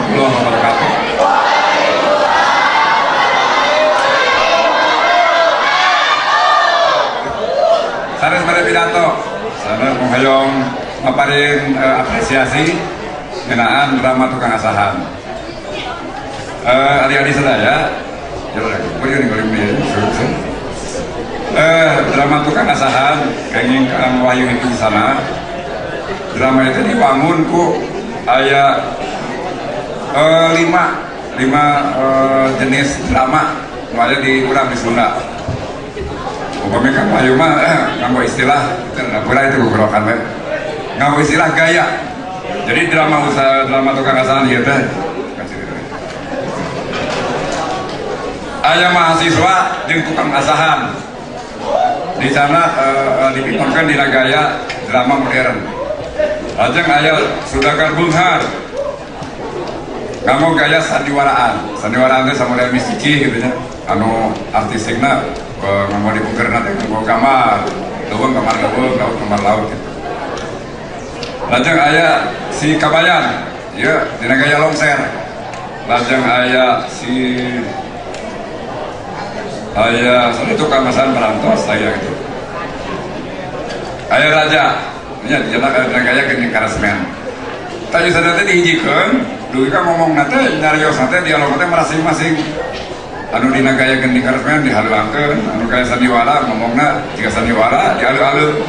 Warahmatullahi wabarakatuh. Sanes bade pidato, sanes mung hoyong maparin apresiasi ngeunaan drama Tukang Asahan. Adik-adik sadaya, ya drama Tukang Asahan kenging Kang Wahyu itu di sana. Drama itu dibangun ku aya lima lima jenis drama nu aya di urang di Sunda. Upami Kang Wahyu mah nganggo istilah pura itu gugorokan we. Nganggo istilah gaya. Jadi drama usaha drama Tukang Asahan ieu teh aya mahasiswa jeung tukang asahan. Di sana dipintonkeun dina gaya drama modern. Lajeng aya saudagar beunghar nganggo gaya sandiwaraan. Sandiwaraan teh samodel Miss Cici gitu nya. Anu artistikna nganggo dipungkerna teh nganggo gambar leuweung, gambar leuweung, laut, gambar laut gitu. Lajeng aya si Kabayan, ieu dina gaya longser. Lajeng aya si aya soalnya tukang asahan parantos saya gitu. Aya raja, nya dina gaya geuning karesmen. Tadi sadaya teh dihijikeun, dugi ka ngomong teh, nyarios teh, dialog teh masing-masing. Anu dina gaya gending karesmen dihaluangkeun, anu gaya sandiwara ngomongna jiga sandiwara dihalu-halu.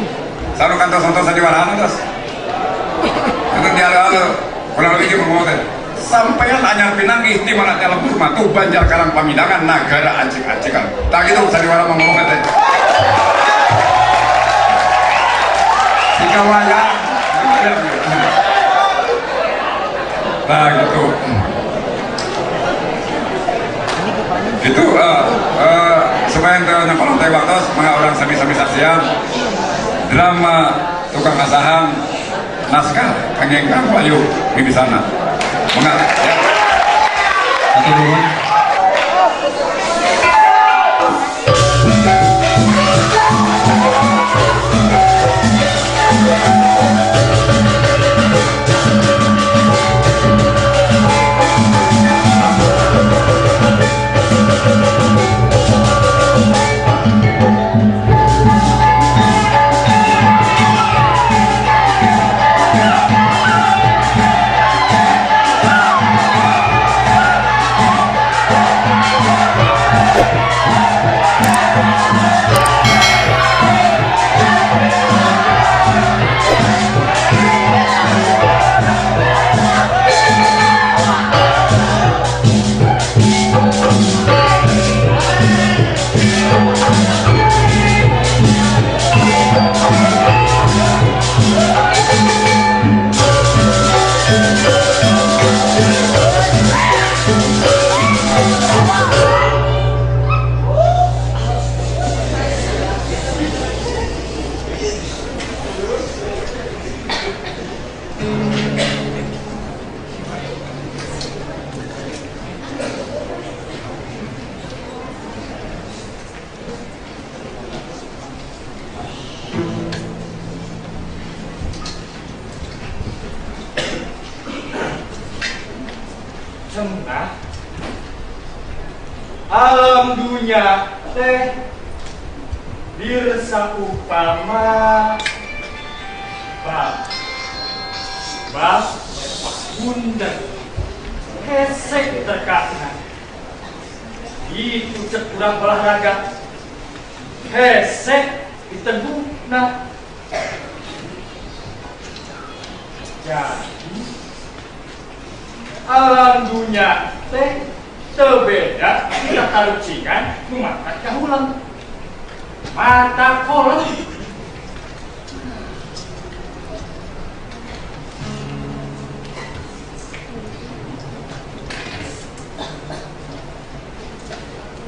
Sanu kantos nonton sandiwara tos. Itu dihalu-halu. Kurang lebih kieu ngomong teh. Sampeyan anyar pinanggih di mana teh lembur matuh Banjar Karang Pamidangan nagara acik-acikan. Tah gitu sandiwara mah ngomong teh. Siga wayang. Nah gitu. Itu supaya teu nyempalon teh waktos, mangga urang sami-sami saksian drama Tukang Asahan naskah kangge Kang Wahyu Wibisana. Mangga ya. Hatur nuhun. Cenah alam dunia teh dirsa upama bab bab bundar, hese tekakna itu. Cek kurang olahraga, hese ditengkukna. Jadi alam dunia teh teu beda tina tarucingan nu matak kahulang mata kolot.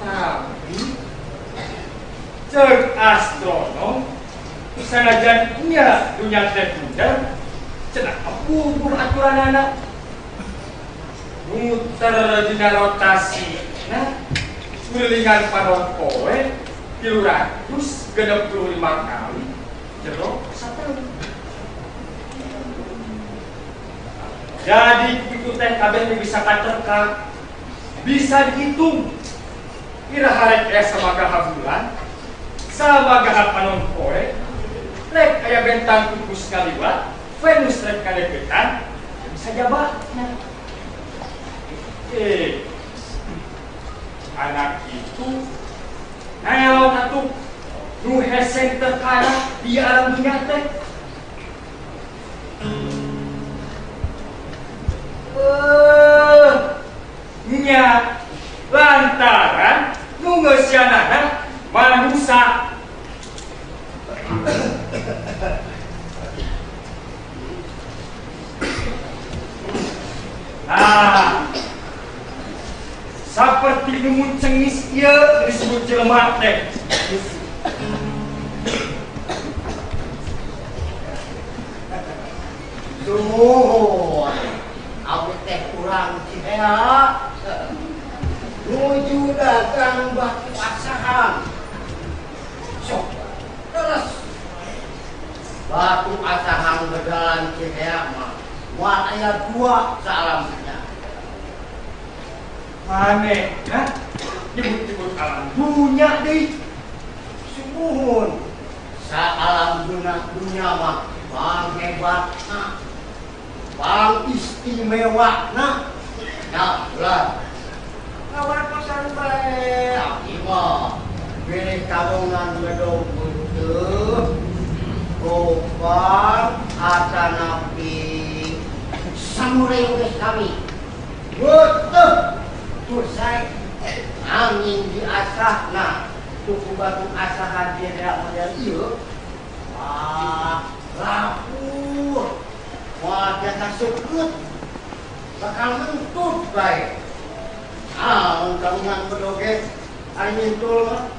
Tapi cek astronom, sanajan nya dunia teh bundar, cenah puguh aturanana muter dina rotasi. Nah, ngelilingan panon poe 365 kali jero sataun. Jadi itu teh kabeh bisa katerka, bisa dihitung. Iraha rek aya sabagaha bulan, sabagaha panon poe, rek aya bentang tikus kaliwat, Venus rek kadeketan, bisa jabahna. Anak itu naon atuh nu hese terkana di alam dunia teh. Nya lantaran nu ngeusianana manusa. Nah, saperti nu muncengis ieu disebut jelema teh. Sumuhun, abdi teh kurang Cihea. Nuju dagang batu asahan. Sok, terus batu asahan bedalan Cihea mah moal aya dua saalamnya. Maneh, ha? Nyebut-nyebut alam dunya deui. Sumuhun, saalam dunya mah pang hebatna, pang istimewana. Nah, lah. Kabar pasan bae, abdi mah bilih kabongan bedog peuteuk, gopar atanapi samurai geus kami. Beuteuk tur sae angin diasahna tuku batu asahan dia model ieu. Wah, lapur. Wah, jasa seukeut bakal mentut bae. Ah, tabungan bedoge ari mintul mah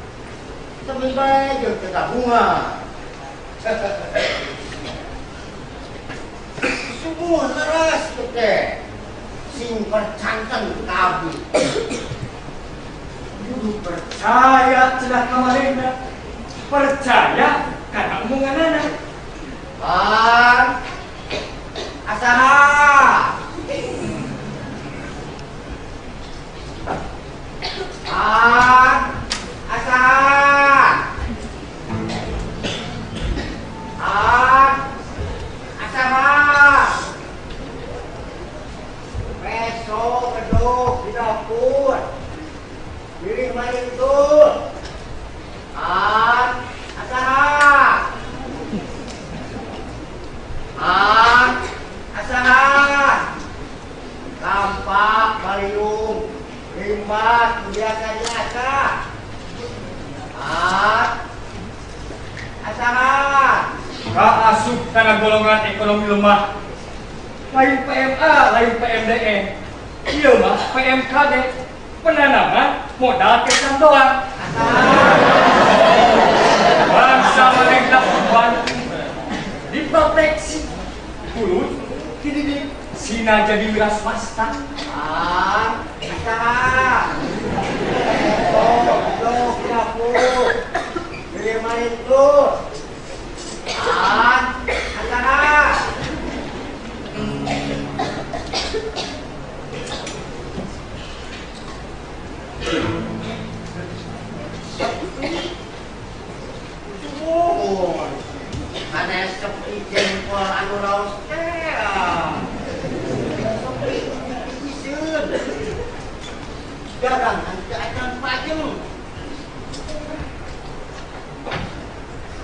temen bae jeung teu tabungan. Sumuhun leres teh. Sing percanten ka abdi. Kudu percaya cenah ka manehna. Percaya kana omonganana. Pan asaha. Pan asaha. Pan asaha. Peso bedog di dapur. Pilih main tuh. Pan asaha. Pan asaha. Kampak baliung limbas biasa diasah. Pan asaha. Kaasup kana golongan ekonomi lemah. Lain PMA, lain PMDN. Ieu mah PMKD, penanaman modal kecandoan. Bangsa manehna dibantu, diproteksi, tuluy dididik sina jadi wira swasta. Pan asaha. Peso bedog di dapur. Pilih main tuh. Pan asaha. Sumuhun, sanes sepi jengkol anu raos teh. Sepi iseun. Dagang teu acan pajeng.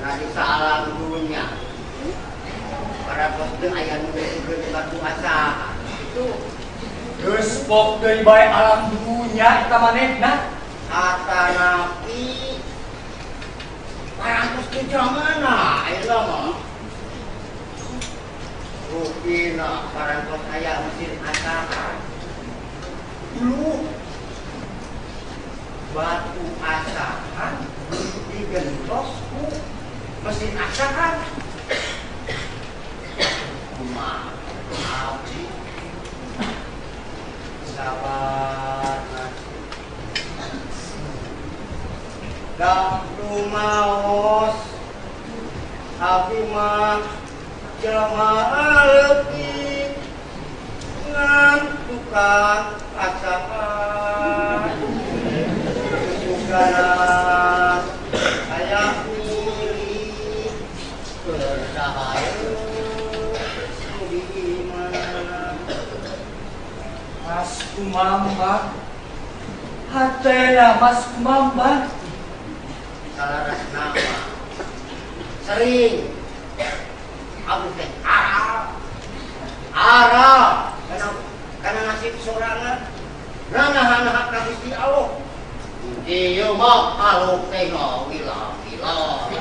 Nah, di saalam dunya para bos teh aya nu geus batu asahan. Itu Geus pok deui bae alam dunya eta manehna. Atanapi parantos teh jamana ayeuna mah. Rupina parantos aya mesin asahan. Dulu batu asahan digentos ku mesin asahan. Kumaha abdi sabar da rumaos abdi mah jelema leutik ngan tukang Tukang asahan sugaran aya milik bersahaya di mana. Mas kumambang, hatena mas kumambang. Salaras nama sering aku teh arah arah karena nasib sorangan nanahan ka Gusti Allah. Ieu mah aluk teh ngawila-wila.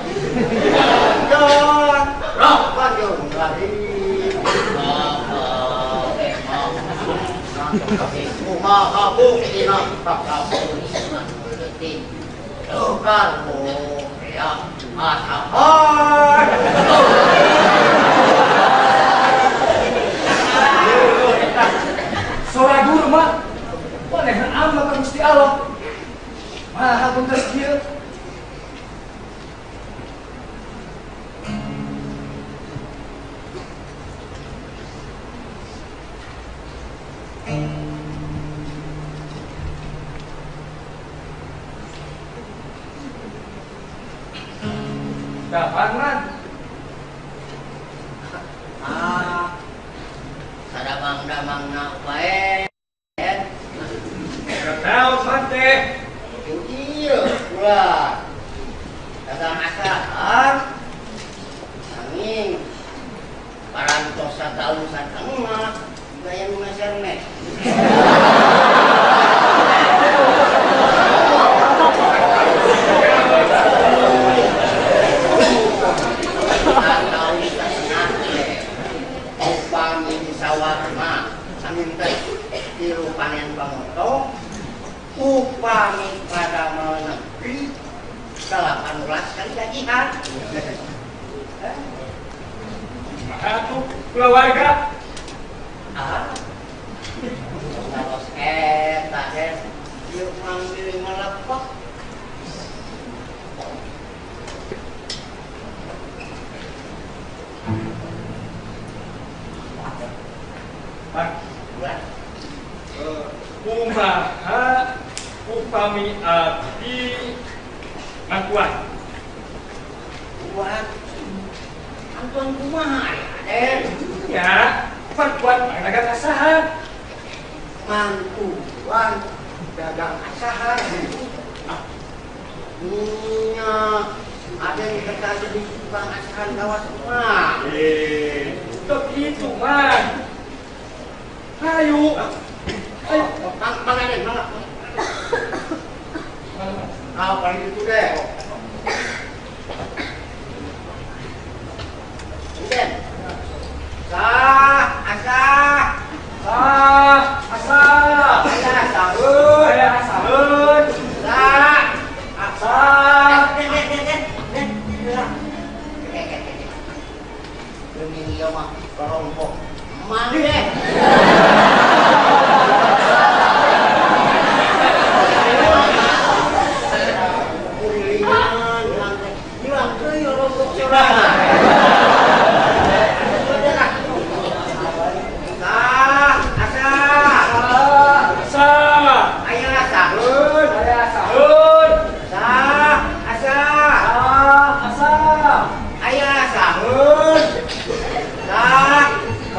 Dan roh jeung lari. Kumaha buktina kakapulisan leutik. Tukar ya asahan. Sora guru mah, manehna amat ka Gusti Allah. Maha tuntas kieu. Dapat man. Ah, sadamang-damangna wae. Tahu man teh. Ieu ulah. Dagang asahan. Nanging parantos sataun satengah gaya nu ngaserme. Sataun satengah teh. Upami di sawah mah sami teh tilu panen pamotong. Upami pada negeri 18 kali gajian. Maka tuh keluarga. Ah, terus eta deh, yuk manggil melepok. Pak, Bulan. Kumaha upami abdi mangkuan. Kuat. Antuan kumaha ya, Den? Ya, mangkuan dagang asahan. Mantuan dagang asahan. Nya, ada yang kerja jadi tukang asahan gawas mah. Begitu man. Ayo. Ayo. Mang, mang Aden, mang. Ah, paling itu deh. Den. Sah, asah. Sah, asah. Aya sahun. Aya sahun. Sah. Asah. Den, den, den, den. Den. Ke, ke, ke, ke. Demi ieu mah kelompok mang deh. Kurilingan, hilang teh. Hilang deui kelompok sorangan. Sah, asah. Sah, asah. Aya sahun. Aya sahun. Sah, asah. Sah, asah. Aya sahun. Sah,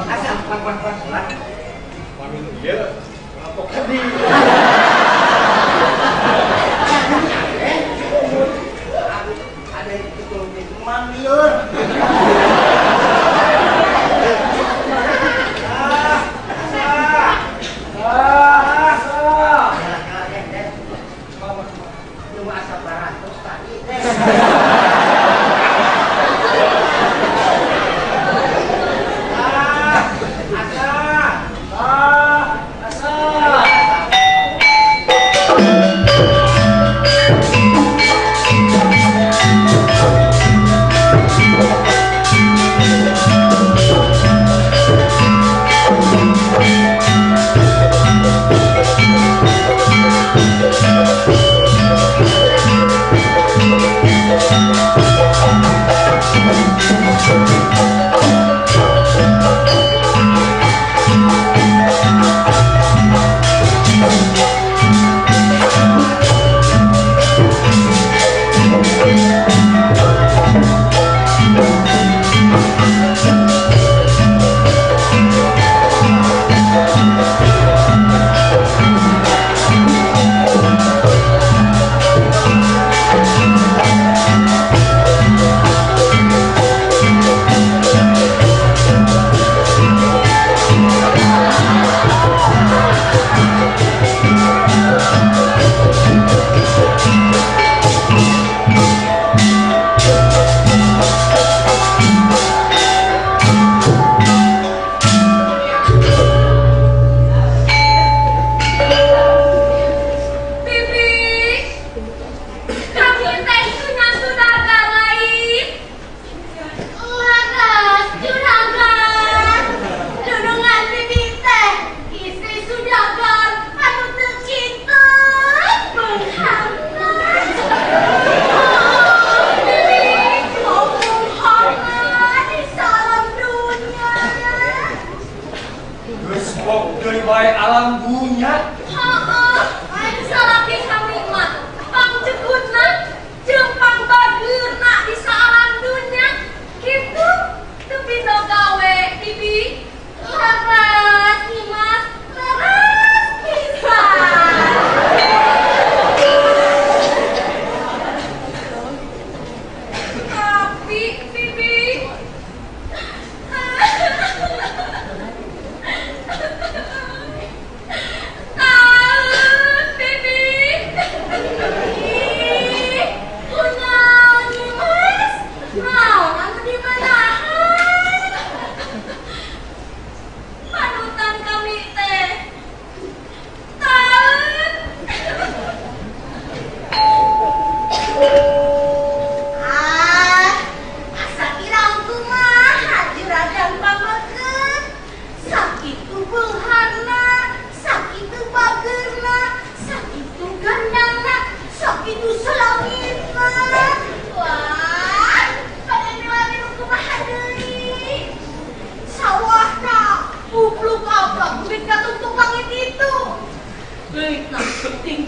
asah. Pan, pan, pan, pan. Mami nu ieu kelompok tadi. Ada yang betul mang liur. Sah, asah. Sah, asah. Cuma asa baratus tadi teh. Sah, asah. Sah, asah.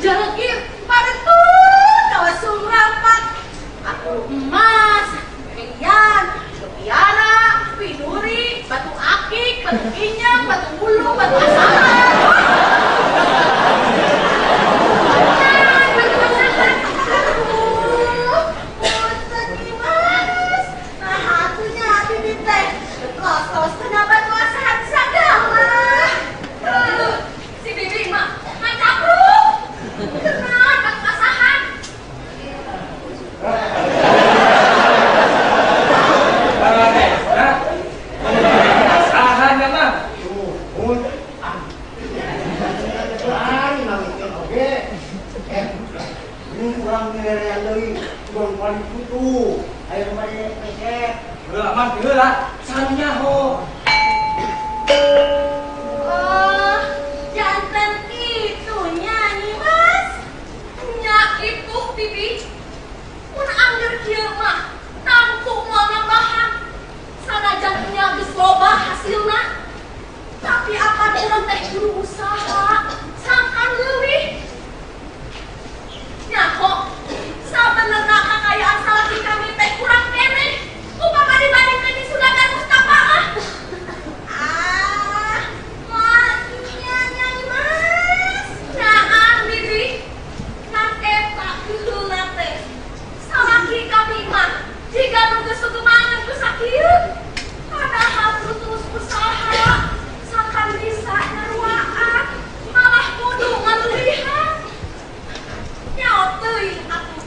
Jelekir paretut kawas sumrapat. Atuh emas, berlian, mutiara, widuri, batu akik, batu kinyang, batu bulu, batu asahan. Batu asahan. Aduh, punten Mas. Nah, atunya bibi teh kosos kena batu asahan sagala. Aduh, si bibi mah ngacapruk. Kena batu asahan. Nah, asahan mah. Nuhun. Ah. Ari mangikeun oge. Eh, ini kurang nilaian deui, urang paling putu. Ayo mari peset. Heula mah heula, saha nyaho. Oh, janten kitu nya Mas. Nya itu bibi. Mun angger kieu mah tangtu moal nambahan. Sanajan nya geus loba hasilna. Tapi apa urang teh kudu usaha sangkan leuwih. Nya kok sabenerna kakayaan salaki kami teh kurang keneh. Upama dibandingkeun di Sudagar Mustafa mah. Ah, maknya nyanyi Mas. Nah, bibi. Kan eta keheula teh. Salaki kami mah jiga nu geus sugemangan ku sakieu. Padahal kudu terus usaha sangkan bisa nyaruaan malah kudu ngaleuwihan. Nyaho teuing atuh.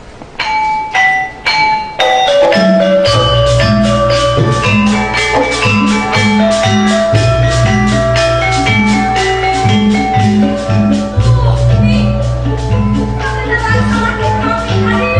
Tuh, nih. Kabeneran salaki kami ka dieu.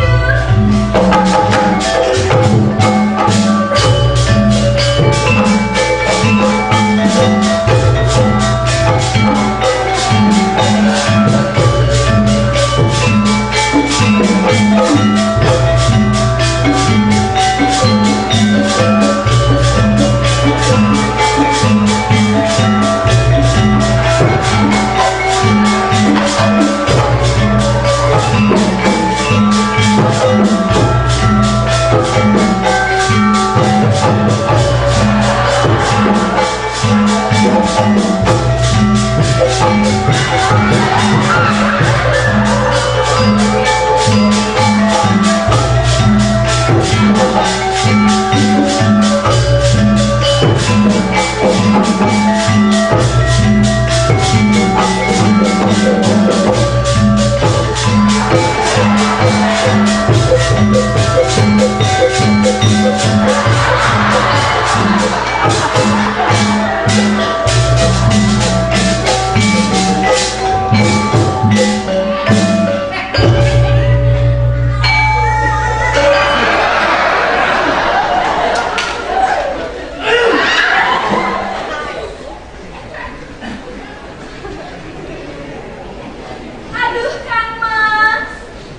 Aduh Kang Mas,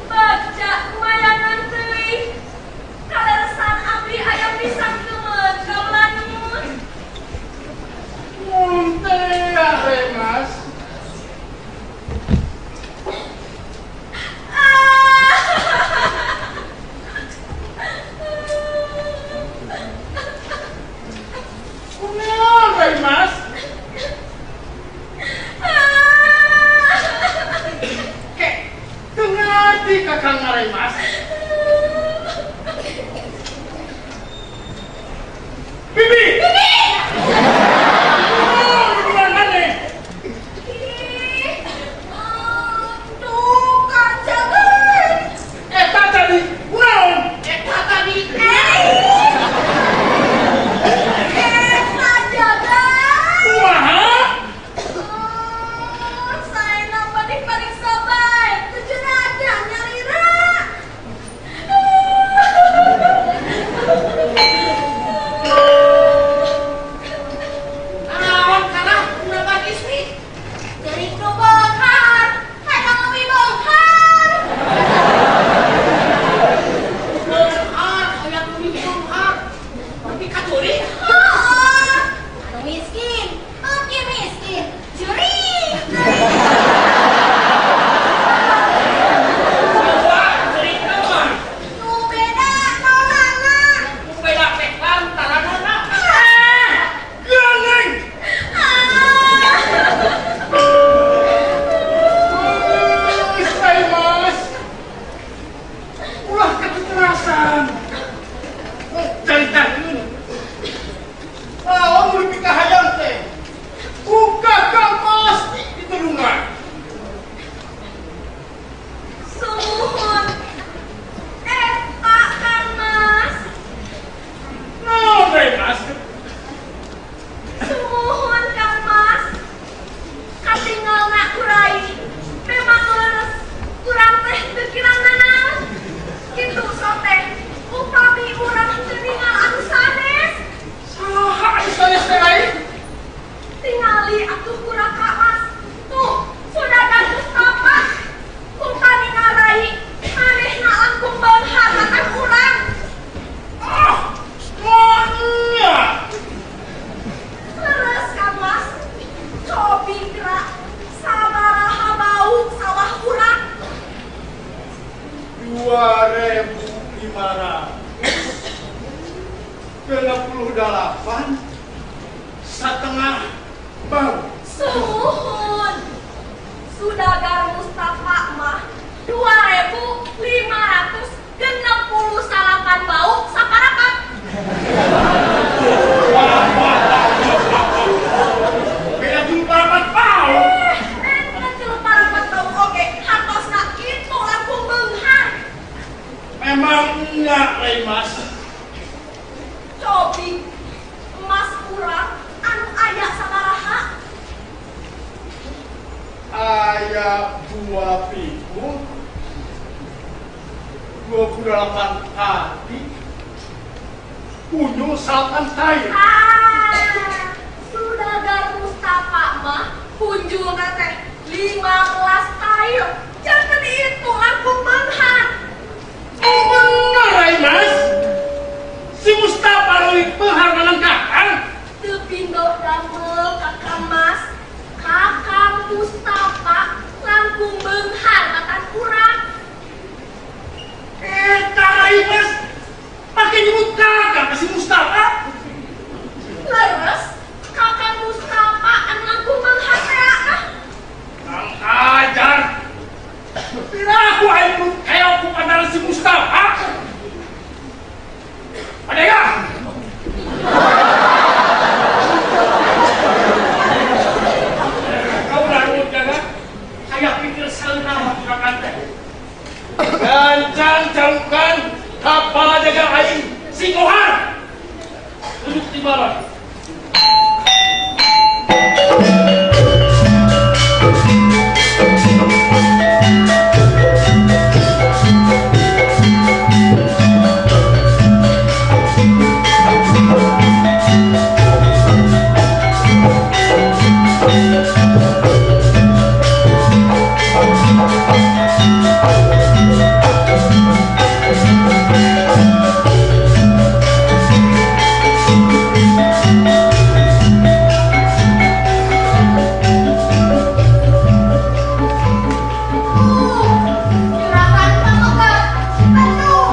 baca kumayangan teuing. Kaleresan abdi aya pisan kemeun kaulanun. Mun teh Mas. Ah. Kunaon Rai Mas? Ah. Kek, 28,5 bau. Sumuhun. Sudagar Mustafa mah 2.569 bau saparapat. Beda tilu parapat bau. Eh, tilu parapat bau oge hartosna kitu langkung beunghar. Memangnya Rai Mas. Cobi emas urang anu aya sabaraha? Aya 2 pikul, 28 kaki, punyul 8 tair. Ah, Sudagar Mustafa mah punjulna teh 15 tair. Jangan itu langkung beunghar. Oh, bener Rai Mas. Si Mustafa leuwih beunghar manang kakang. Teu pindo damel Kakang Mas. Kakang Mustafa langkung beunghar matan urang. Eta Rai Mas. Pake nyebut kakak ke si Mustafa. Leres, Kakang Mustafa anu langkung beunghar teh ah. Kang ajar. Piraku aing nu keok ku pandaran si Mustafa. Padega. Kau larut jaga. Saya pikir salah kakak teh. Gancang jalukan kapal jaga aing si Kohar. Duduk di bawah. Juragan pameget. Aduh.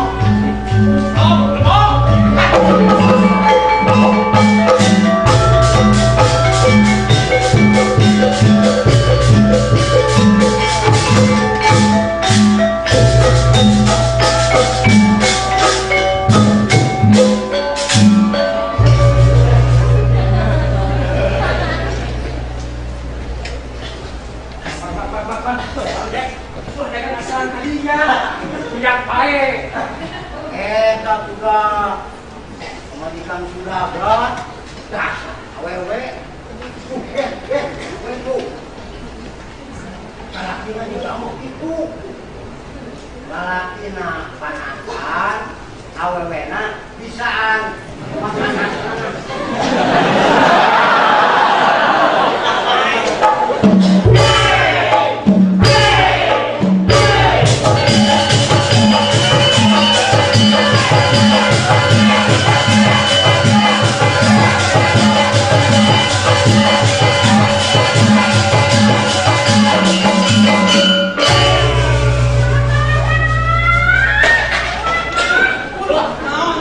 Oh, lemong. Lihat baik. Eta kuda pamajikan sudagar dasar awewe. Eh, eh, eh, lalakina juga mau kitu. Lalakina panasan, awewena bisaan. Makanan.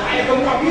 Ayo kamu.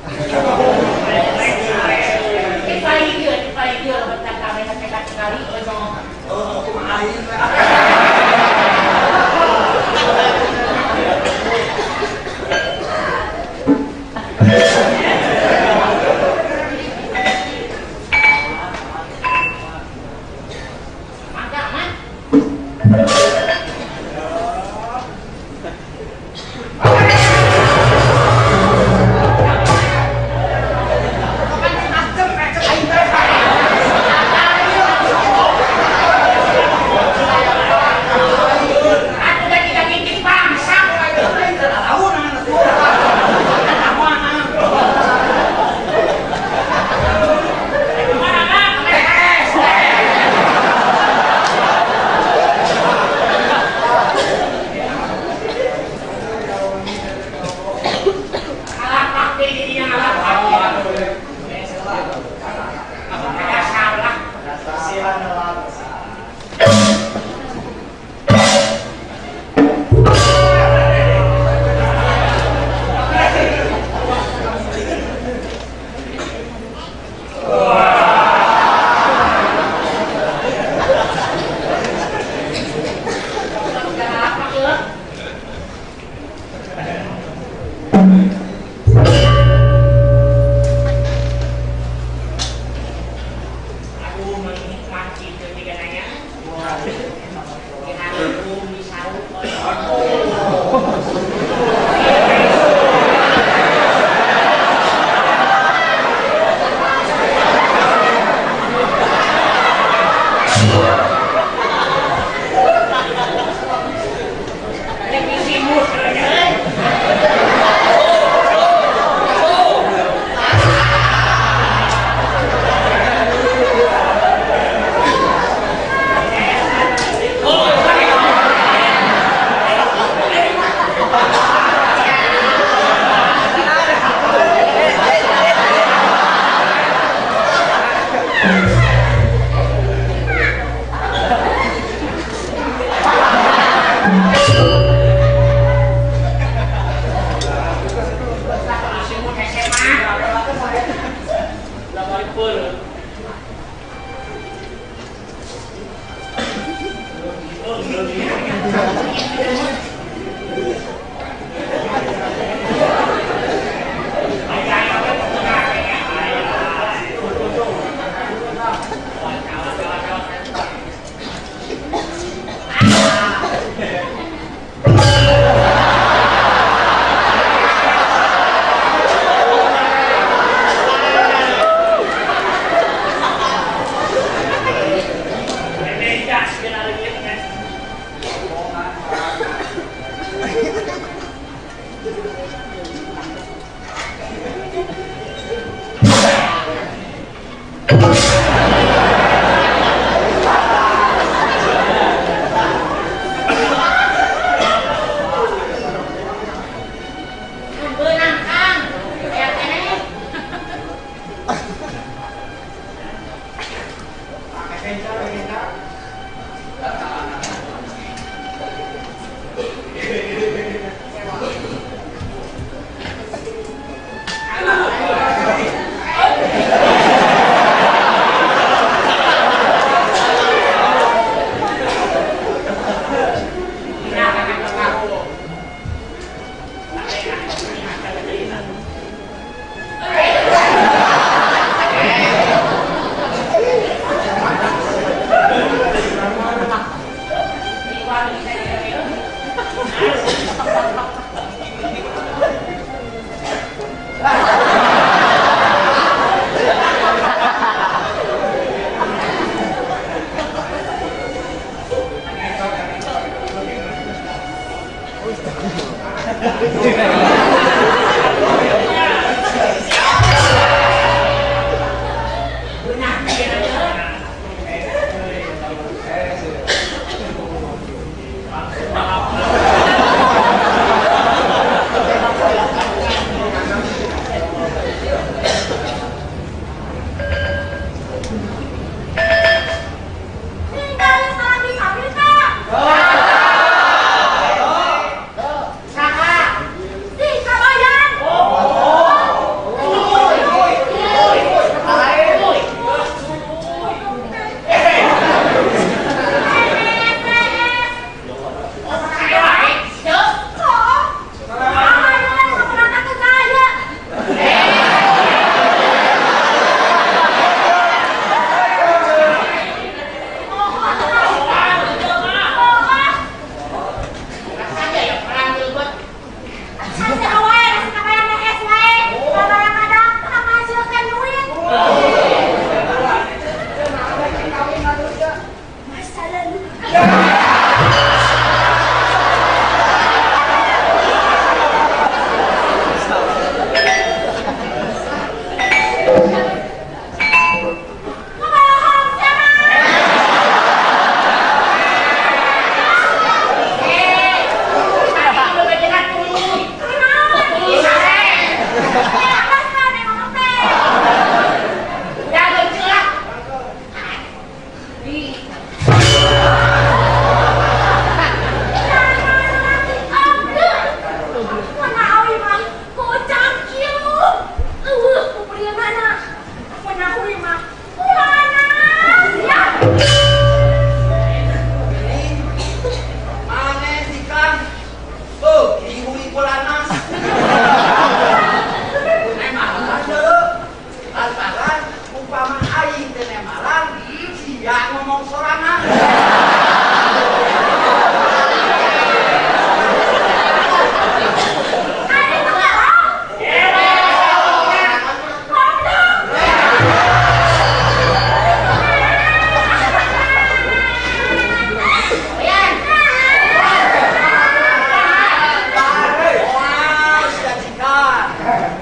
Di paling ieu, di paling ieu bentar kami sampai sekali ojong. Oh, kumaha aing we. Mangga, man. Aku lagi lagi bangsa.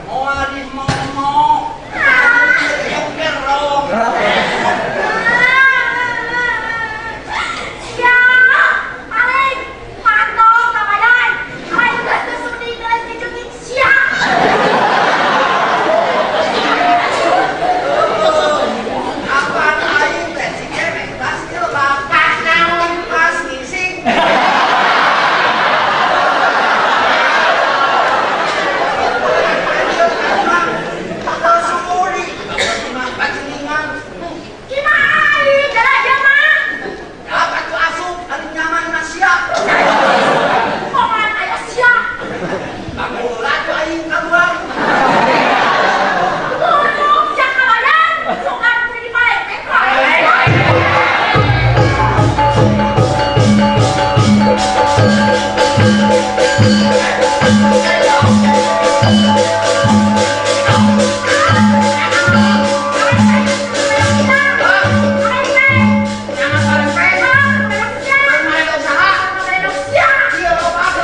Moal di momo. Yang kerok. Sia, paling pantau kabayan. Aing geus teu sudi deui dijungin sia. Apaan aing teh si kemek tas lebak. Pas naon? Pas ngising. Suri, paciningan. Gimana aing jalan dia mah? Apa tuh asup, paling nyaman masia. Koman aya sia. Bagulah tuh aing keluar. Goblok sia kabayan. Sugan kudu dipalepek ku aing. Jangan parempeng. Mereka usaha. Iya, lo apa?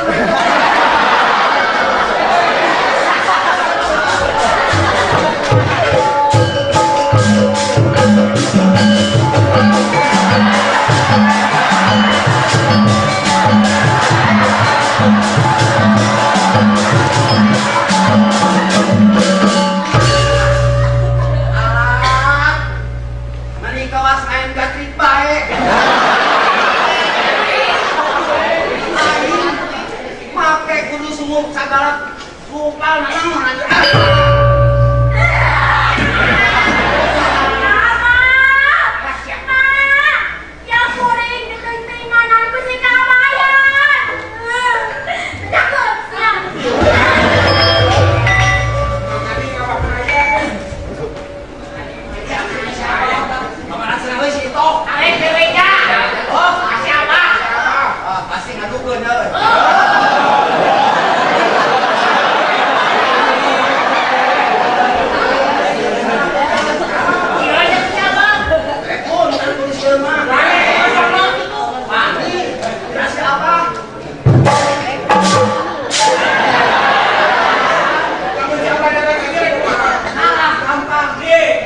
Alah, meni kawas main gatrik bae. Aing make kudu sumuk sagala ngupal naon anjir. Kamana cenah we si Ito? Arek dewe nya. Oh, Kasih apa? ah, pasti ngadukeun euy. Kira aja siapa? Telepon kan tulis ke mah. Mati. Kasih apa? Kamu siapa datang aja rek kumaha? Alah, gampang.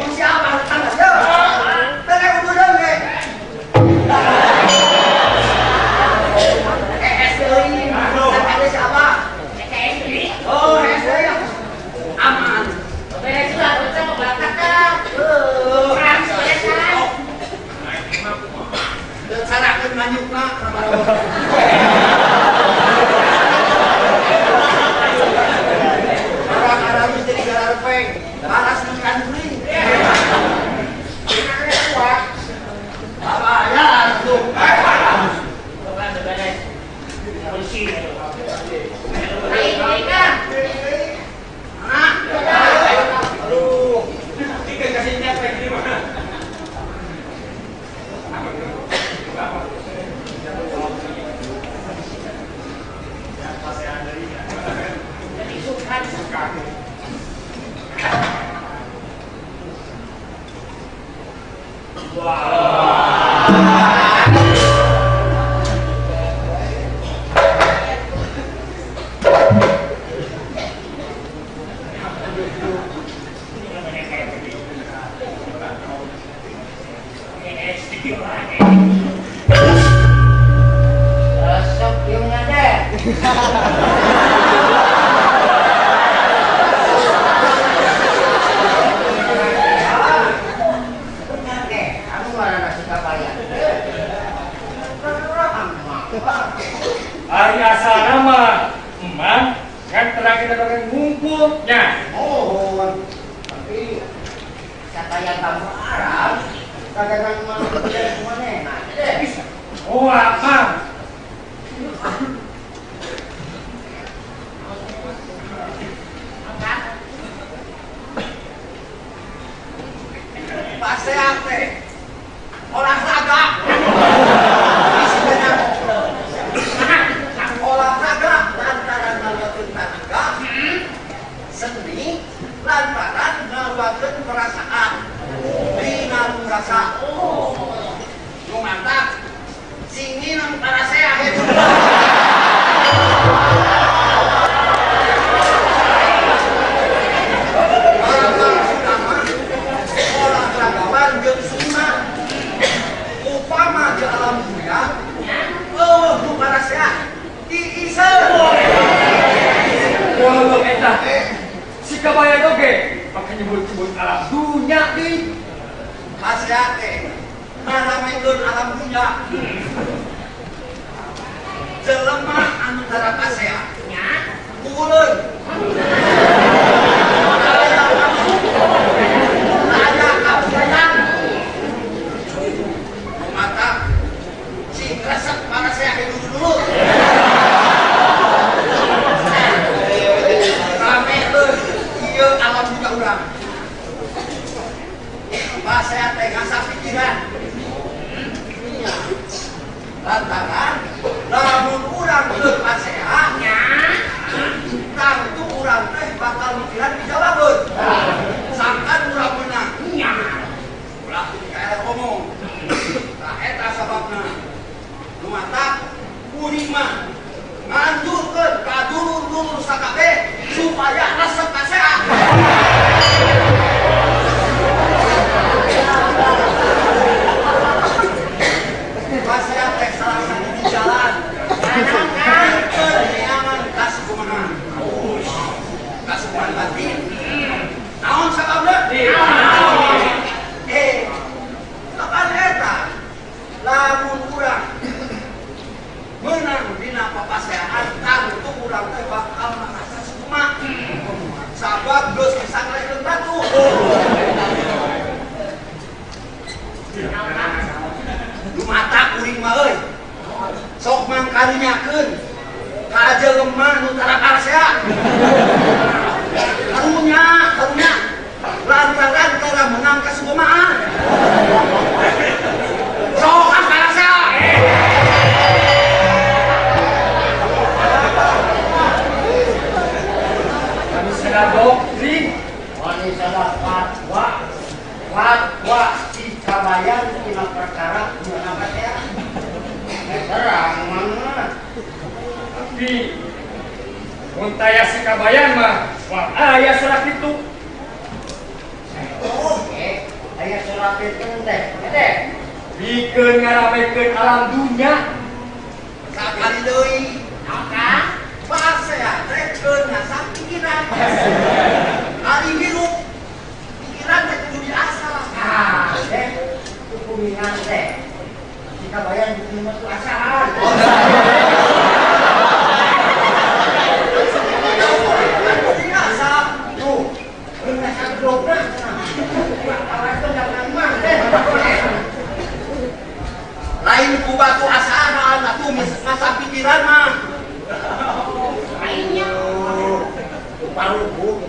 Mun siapa tanda ye. Teu kudu deui. ES deui. Ada siapa? ES deui. Oh, ES deui. Aman. Beres lah, bocah mau berangkat dah. Heuh. Perang soalnya kan. Teu sarakeun manyukna Orang Arabus jadi gararpeng, baras makan kuring. Babayar tuh. Bukan beres. Polisi. Aing deui kan. Nah, aduh. Tiga kasih nyata gini mah. Jadi sukan sukan. Resep yung deh. Kamu mana nasi kabayan? Ari asal nama emang kan terakhir orang ngumpulnya. Oh, tapi katanya kamu Arab, kadang-kadang manusia semuanya enak. Oh apa? Paseak teh olahraga. Istilahnya, olahraga lantaran ngaluarkeun tenaga, seni lantaran ngaluarkeun perasaan. Dina rasa. Nu mantap. Singin anu parasea hebat. kabayan oge, pake nyebut-nyebut alam dunya deui. Pasea teh ngaramekeun alam dunya. Jelema anu tara pasea Nya. puguleun. Aya aya kabudayan. Mata sing resep parasea hidup dulu. Rame euy, ieu alam dunya urang. Pasea teh ngasah pikiran. Iya. Lantaran lamun urang keur pasea, Nya. tangtu urang teh bakal mikiran dijawabeun. Sangkan urang menang. Nya. Ulah ka ngomong. Tah eta sababna. Nu matak kuring mah nganjurkeun ka dulur-dulur sakabeh supaya resep pasea. Pasea teh salah satu di jalan. Keur neangan kasukumahan. Kasukumahan batin. Naon sababna? Eh, kapan eta? Lamun urang menang dina papaseaan, tangtu urang teh bakal ngarasa sukma. Sabab geus bisa ngalehkeun batu. Nu matak kuring mah euy. Sok mangkarunyakeun ka jelema nu tara parasea. Karunya, karunya. Lantaran tara menang kasukumaan. Sok ah parasea. Kami salah doktrin, Wani salah fatwa, fatwa si kabayan tina perkara dina pasea. Terang mana? Tapi mun taya si kabayan mah, wah aya surat itu. Oke, aya surat itu teh. Teh, Bikeun ngaramekeun alam dunya. Sakali deui. Oke. Pasea teh keur ngasah pikiran. Ari hirup pikiran teh kudu diasah. Ah, teh kukumingan teh. Si kabayan bikin mah tuh asahan. Kudu diasah. Tuh, keur ngasah blogna cenah. Awas tuh jangan mah teh. Lain ku batu asahan atuh ngasah pikiran mah. Lainnya. Parugu.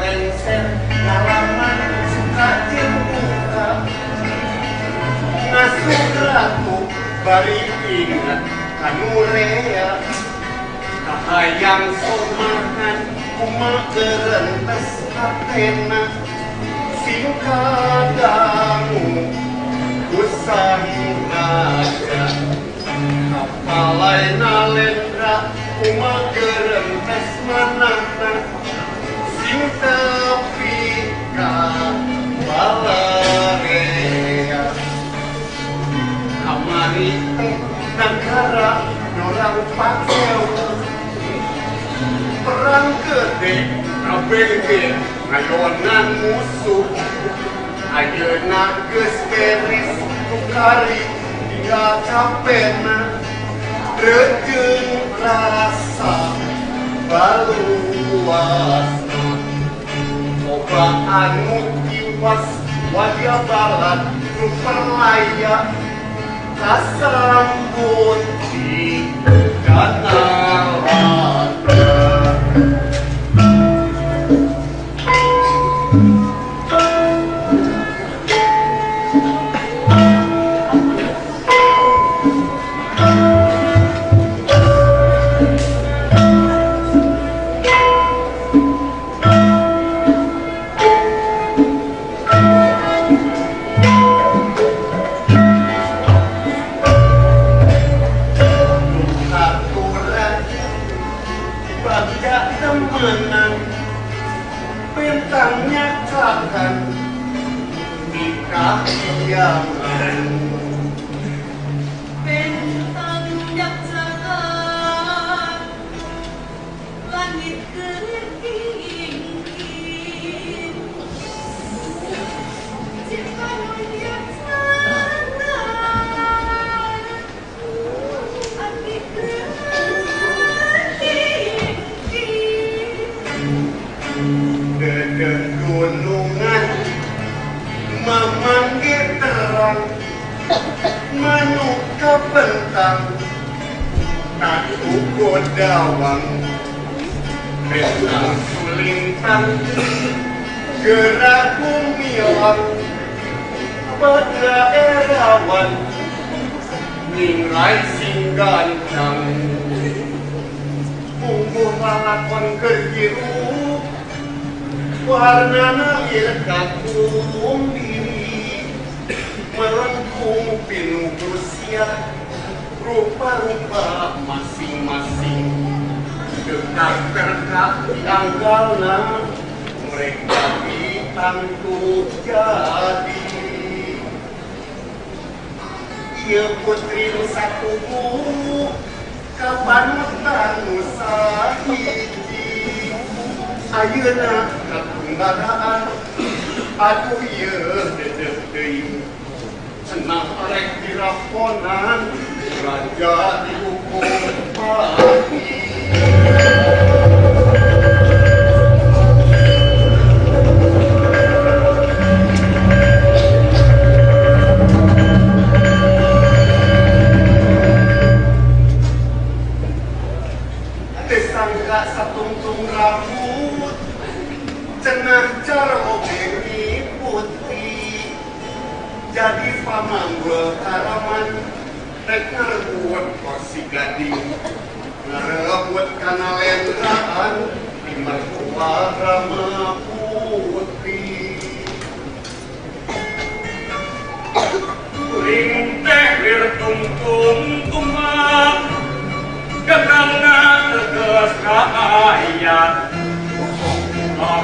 Lengser ngalaman suka jeung duka, ngasuh ratu bari ingat kanu rea, kahayang somahan kumaha gerentes hatena sing kadangu ku sang raja, kapalai nalendra kumaha gerentes manahna sing tepi ka balarea. Kamari teh nagara dorang 4000, perang gede kabeh ge ngayonan musuh. Ayeuna geus beres tukari tinggal capena rejeung rasa baluasna. Loba anu tiwas wadya balad nu perlaya kasambut di danalada. Aturannya bagja temenan bentangnya cakan nikah kiaman. Bentang jaksakan langit ketinggi Cipta bijaksana hati ketinggi. Dedeh gunungan mamangge terang manuk kebentang tatu godawang bentang sulintang gerak gumilang pada erawan ningrai sing gancang mungguh lalakon keur hirup warnana ieu kakung diri melengkung pinuh rusia rupa-rupa masing-masing dekat terkak dianggalna mereka ditangtu jadi ieu putri nu satugu kapanutan nu sahiji ayeuna katunggaraan aduh ieu dedeh deui cenah arek diraponan raja dihukum mati. Tesangka satungtung rambut cenah jarwo bengi putih jadi pamanggul karaman rek ngarebut kosi gading ngarebut kana lendraan di mertua rama putih. Kuring teh wir tungtung tumak Gekangna teges kaayat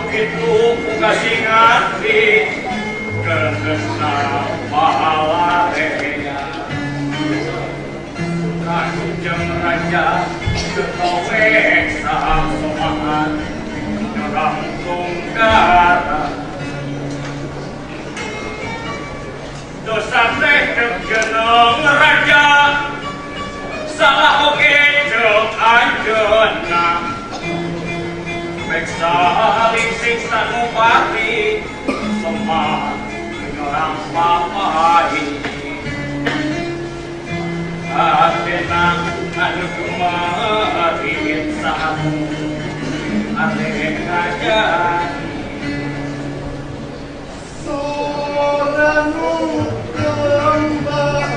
Kitu ku singati Gegesna pahalarea Kanjeng Raja Ketowek sasomahan Nyerang tunggara Dosa teh jeneng raja salah oge jeung anjeunna Bek saling siksa nu pati semah nyorang papahi Athena anu kumarin saat arek ngajari. Sora nu kembang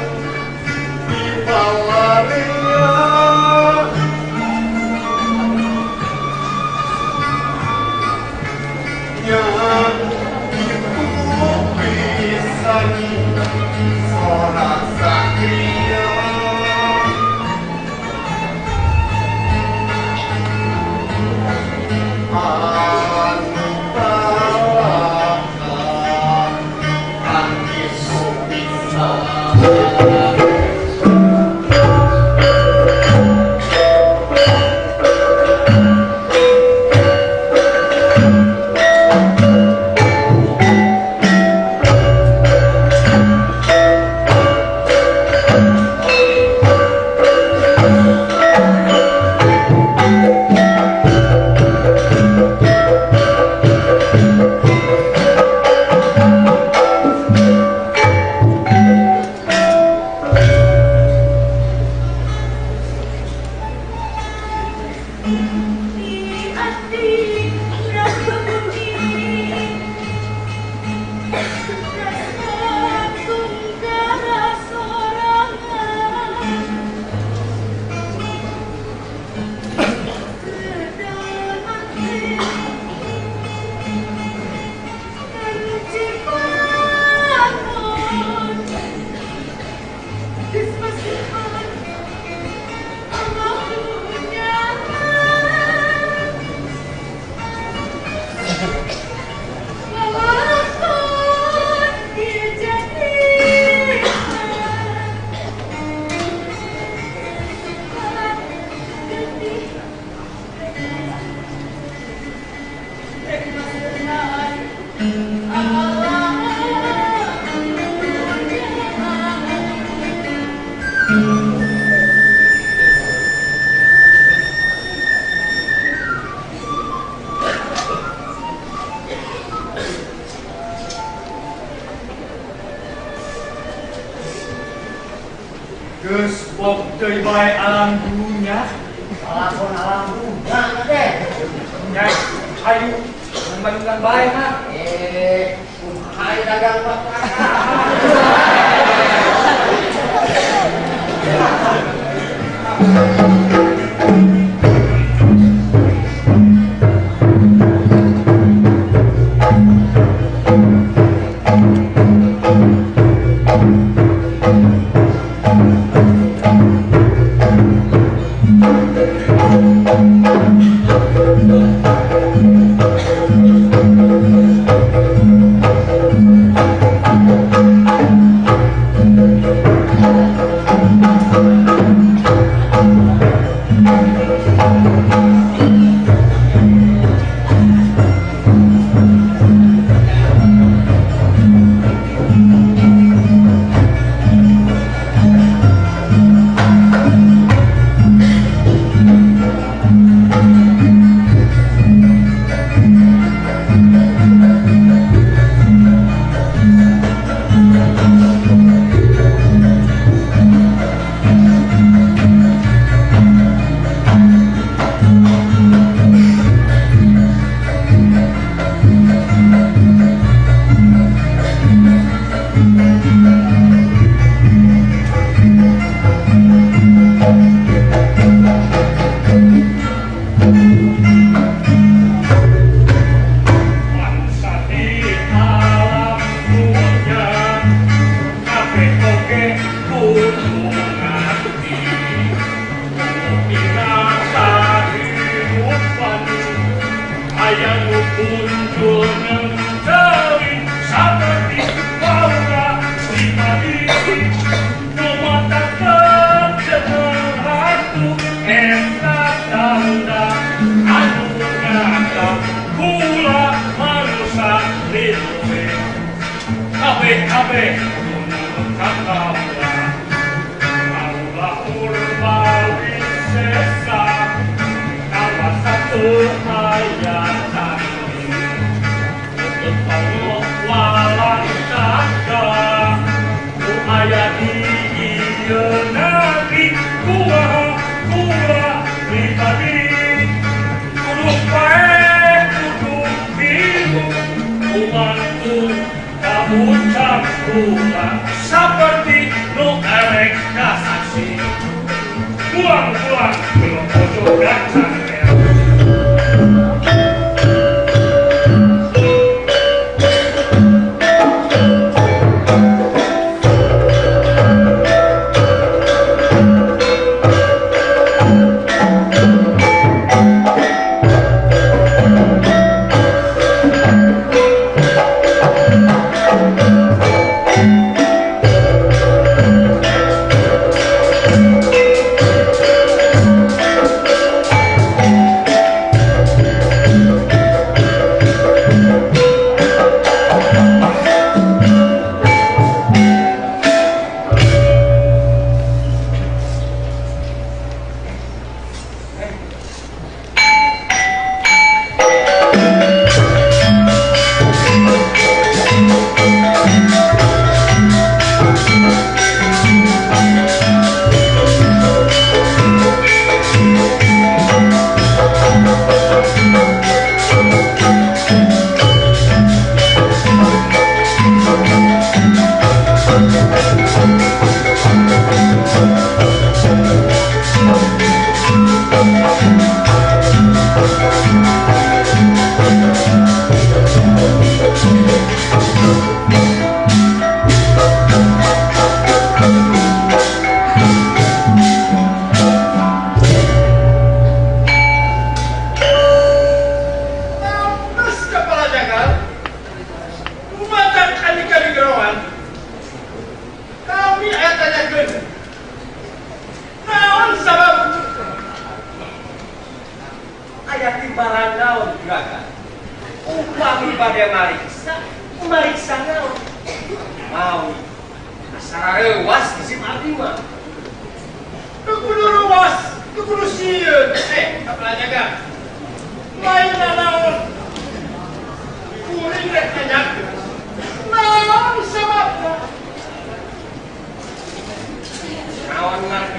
di balarea nya itu pisan sora sakria anu balaka tangkisu pisan. Geus bok deui bae alam dunya. Lalakon alam dunya teh. Nya, hayu bandungan bae mah. Kumaha ieu dagang mah.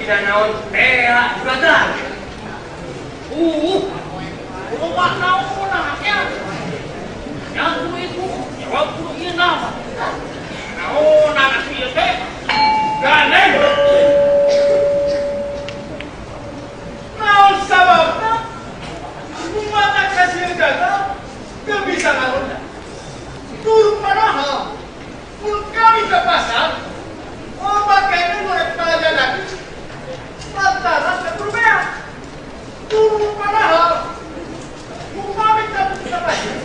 Dina naon tela juragan. Loba naon ya. Yang kudu itu, jawab kudu ieu nama. Naon atuh ieu teh? Gandeng. Naon sababna? Kumaha kasih gagal, gak bisa ngaronda. Turun padahal, mun kami ke pasar, loba kene nu rek belanja daging, lantaran teu beak. Turun padahal, upami kami ke pasar,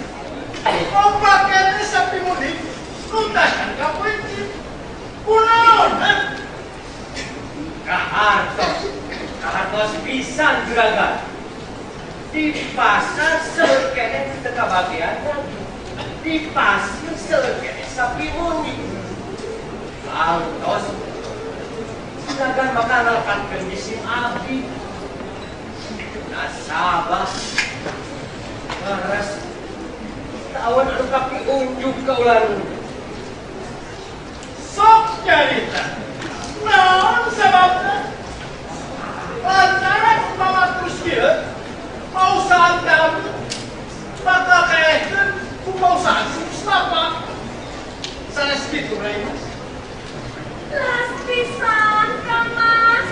loba kene sapi mudik, nu tacan kapeuncit. Kunaon, hah? Kahartos, kahartos pisan juragan. Di pasar seueur keneh teu kabagian daging. Di pasir seueur keneh sapi mudik. Altos juragan bakal ngalepatkeun jisim abdi. Nasabah leres teu anu kapiunjuk ka ulah. Sok nyarita. Naon sababna? Lantaran umpama terus kieu, pausahaan kami bakal kaehkeun ku pausahaan si Mustafa. Sanes kitu, Rai Mas. Leres pisan, Kang Mas.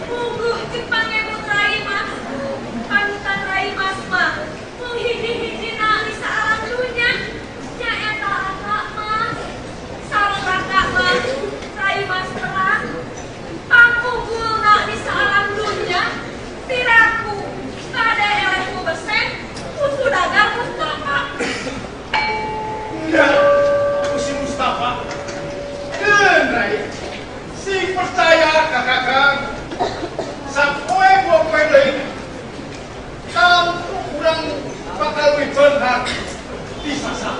Puguh jeung pangemut Rai Mas. Panutan Rai Mas mah mung hiji-hijina di saalam dunya. Nyaeta Raka Mas. Sareng Raka mah Rai Mas terang. Pangpugulna di saalam dunya. Piraku kade eleh ku besen ku sudagar Mustafa. Enggak, ku si Mustafa. Keun, Rai. Sing percaya ka Kakang. Sapoe dua poe deui. Tangtu urang bakal leuwih beunghar di pasar.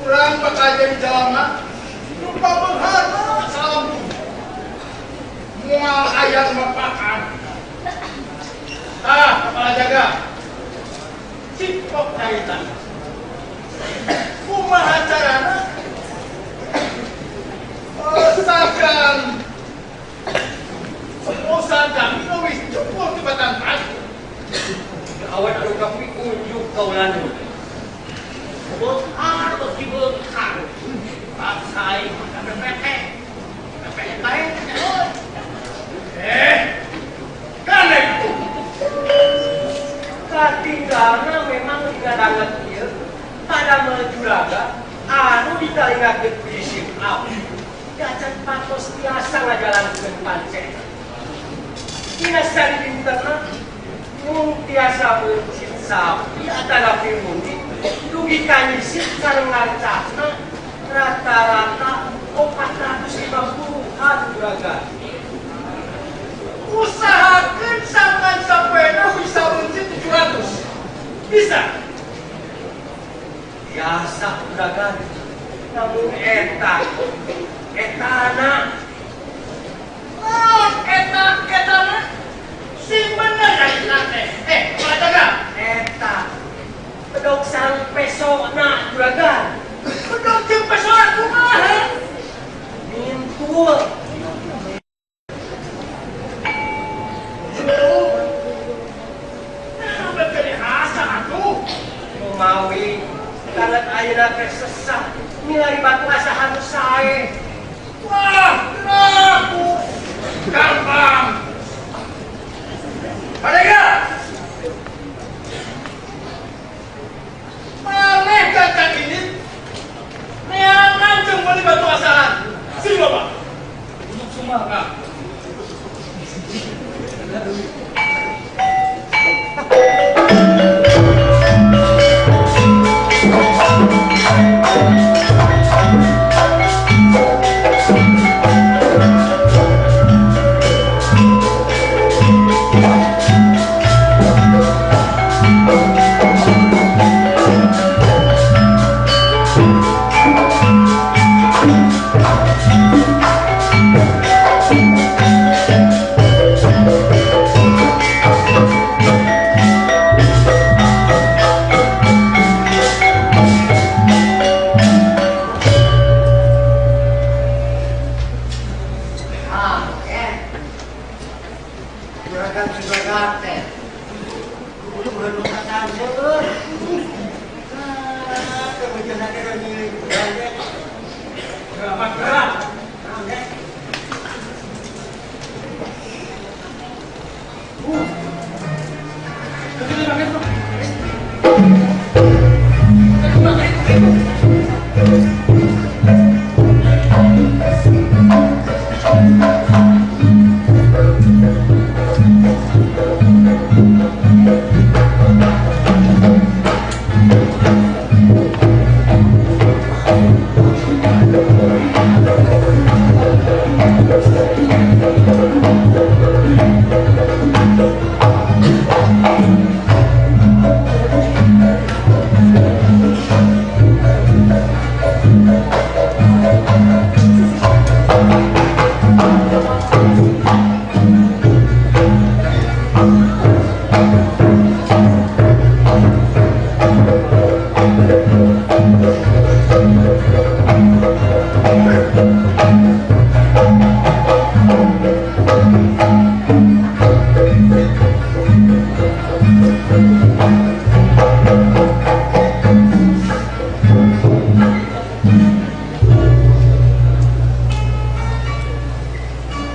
Urang bakal jadi jalma nu pabeungharna saalam dunya. Moal aya nu mapakan. Tah, kepala jaga. Cipok carita. Kumaha carana? Sangkan perusahaan kami leuwih cukup tibatan pasti. Awan anu kapiunjuk kaula nu. Beunghar beuki beunghar. Bangsa aing mah BPT. BPT. Eh, gandeng. Katinggalna memang dina ieu pada juragan anu ditalingakeun ku jisim abdi. Gacan patos tiasa ngajalankeun pancen. Dina sadidintenna mung tiasa meuncit sapi atanapi mundi dugi ka nyisip sareng ngancasna rata-rata 450-an juragan. Usahakeun sangkan sapoena bisa meuncit 700. Bisa. Biasa juragan. Namun eta etana. Oh, eta etana sing bener carita teh. Eh, kepala jaga. Eta bedog sareng pesona juragan. Bedog jeung pesona kumaha? Mintul. Nah, jadi asa atuh. Kumawi banget ayeuna teh sesah milari batu asahan nu sae. Wah, laku. Gampang. Padega. Maneh gancang ini neangan jeung meuli batu asahan. Sing loba. Untuk sumangga.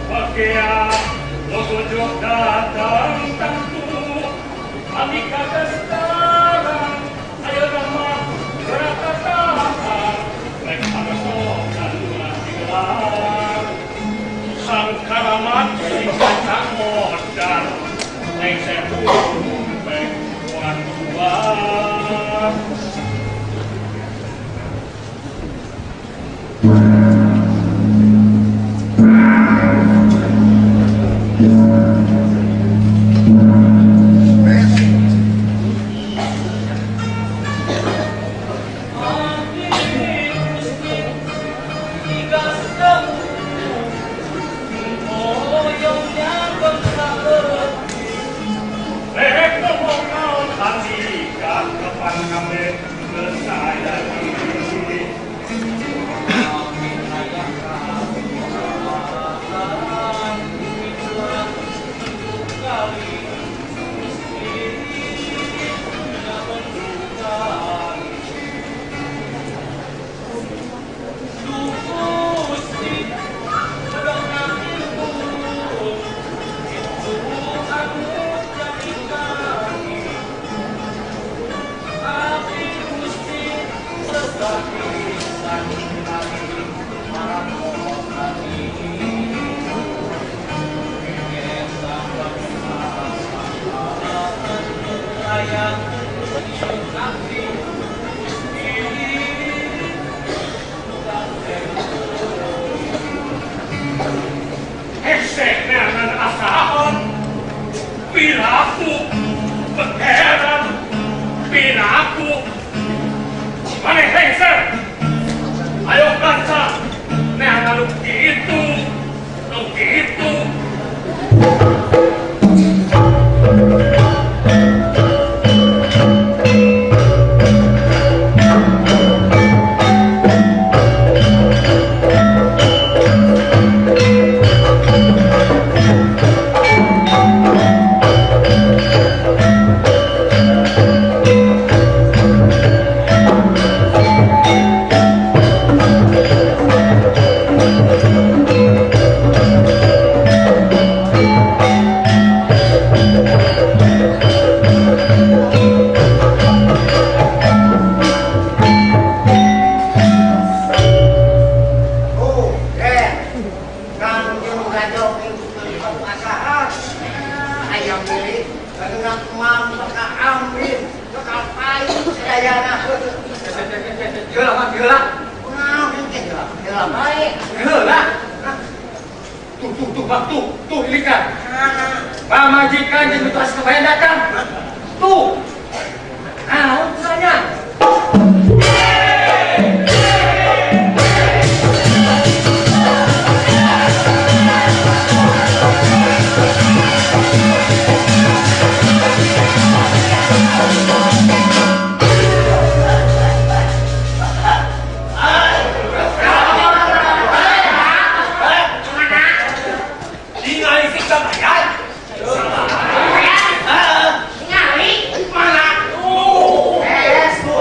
Pakea logojo datang tentu kami kata sekarang ayo nama beratataan rek pagasokan digelar sang karamat sing kacang modar lengser tumpeng kuat-kuat. Piraku, pangeran, piraku. Maneh hengser. Ayo kaca, neangan nu kitu, nu kitu. Oh, eh. Kangjeng Raja ing asahan. Ayam milik dengan mam ka ambil ka payu sadayana. Geula mah geula. Kunaon teh geula? Geula bae. Geula. Tuh tuh tuh bang tuh tuh ilikan. Pamajikan jeung mitos kebayan datang. Tuh. Naon cenah? Ningali si kabayan. Ningali. Mana? Oh. Beres tuh.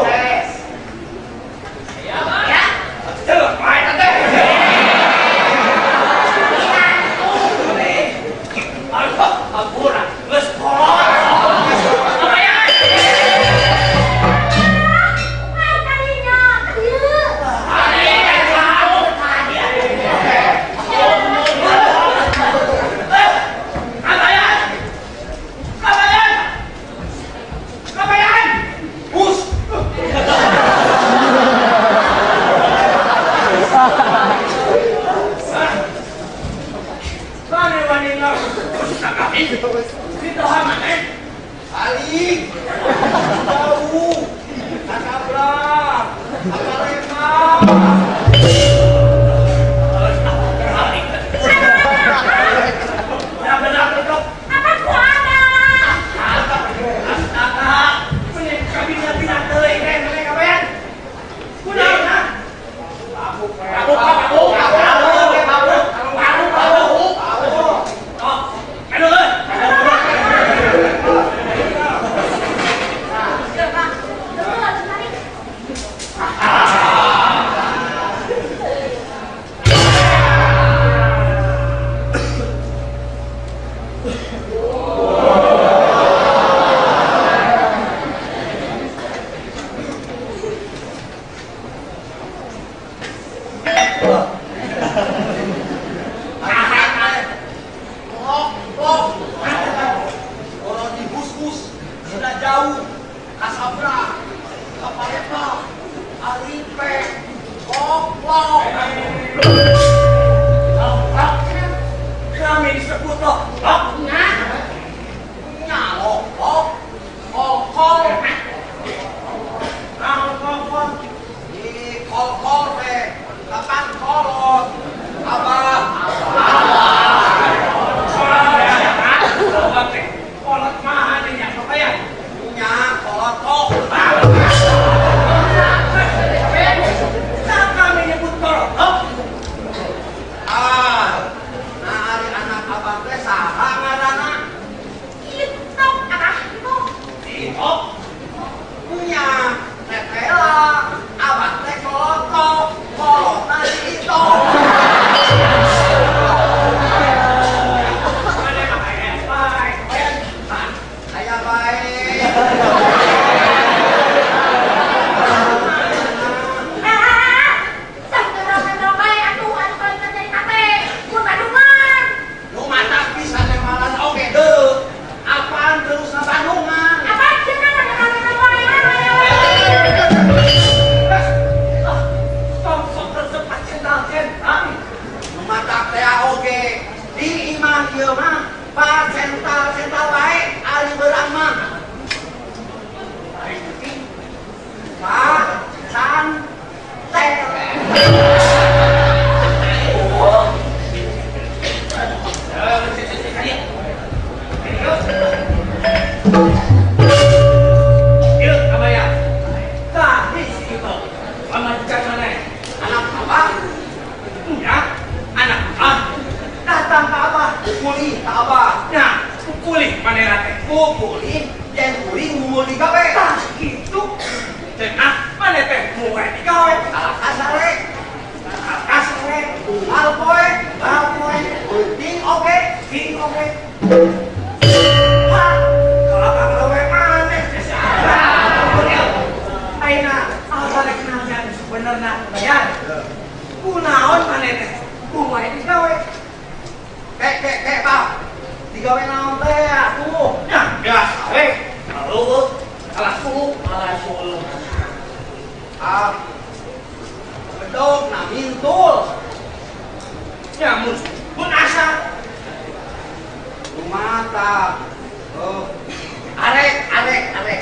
Benar-benar Apa ku ada? Astaga, kabina-bina teuing teh mereka kabayan. Kunaon ha? Aku, aku, aku, aku, aku, aku. Oh, aduh, euy. Betul, tarik. Lok, lok. Kalau di bus-bus sudah jauh, kasabra, kaparepa, aripe, koplok. Lok, kami disebut lok, lok. Nah, Nyalok, lok, kol kol. Naon kol kol? Di kol kol teh, kapan kolot, abah. Kolot teh, kolot mah nya kabayan. Nya kolot kok. Nah, kami nyebut kolot, lok. Ah, nah ari anak abah teh saha ngaranna? itu ah itu. Itu. Punya tetela, abah teh kolotok, kolotna si itu. Mana mah aya bae, kabayan. Aya bae. Ah, sampai bae atuh anu kalau kita cerita teh. Mun Bandungan. Nu matak bisa nemalan oge deuk. Apaan terus na Bandungan? Apa cenah ada bae. Ah, tong sok resep cental-cental. Nu matak teh oge di imah ieu mah pacental-cental bae ari beurang mah. Pa can tel. Yuk, kabayan. Tah, si itu. Pamajikan mana? Anak abah Ya, anak ah. Datang ke abah. pukuli ka abah. Nah, pukuli maneh teh. Pukuli yen kuring ngumpul digawe. Tah, gitu. Cenah, maneh teh mulai digawe. Kalah kasare, Kasare, unggal poe, unggal poe, penting oge. ting oge. Hah, kalau panglawe maneh teh si abah. Ayeuna, abah rek nanya nu sebenerna kabayan. Kunaon maneh teh? Mulai digawe. Kek kek kek bah. Digawe naon teh atuh? Nah, biasa we. Kalau kalah suluk, kalah suluk. Ah. Bedog na mintul. Ya, mun mun asa Lumata. Oh. Arek arek arek.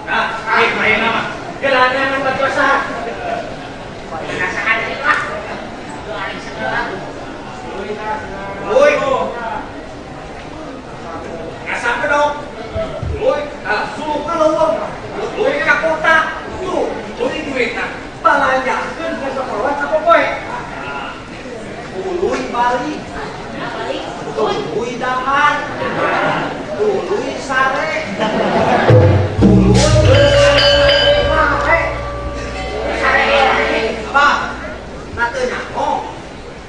Nah, ini main nama. Gelandangan batu asa. Penasaran lah. Doain segala. Woi. Ngasah bedog. Woi, kalah suluk kaleuweung. Woi ka kota. Tuh, tuluy duitna. Balanjakeun ka sapoe sapopoe. Tuluy balik. Nah, balik. Uy. Tuluy dahar. Tuluy sare. Tuluy Wae. Abah, na teu nyaho.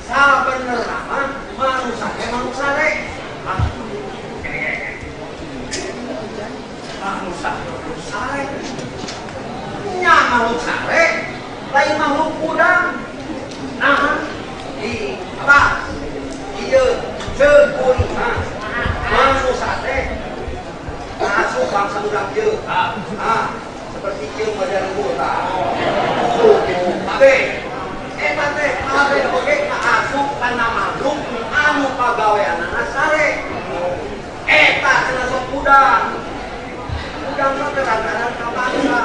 Sabenerna mah manusia teh manuk sare. Ah, Manusia sare. Nya makhluk sare, lain makhluk hudang. Nah, Di abah, ieu ceuk kuring mah manusia teh masuk bangsa urang ieu. Ah, seperti ieu model tah. Suku kabeh. Eta teh kabeh oge kaasup kana makhluk anu pagaweanana sare. Eta cenah sok hudang. Hudang mah teh lantaran ka bangsa.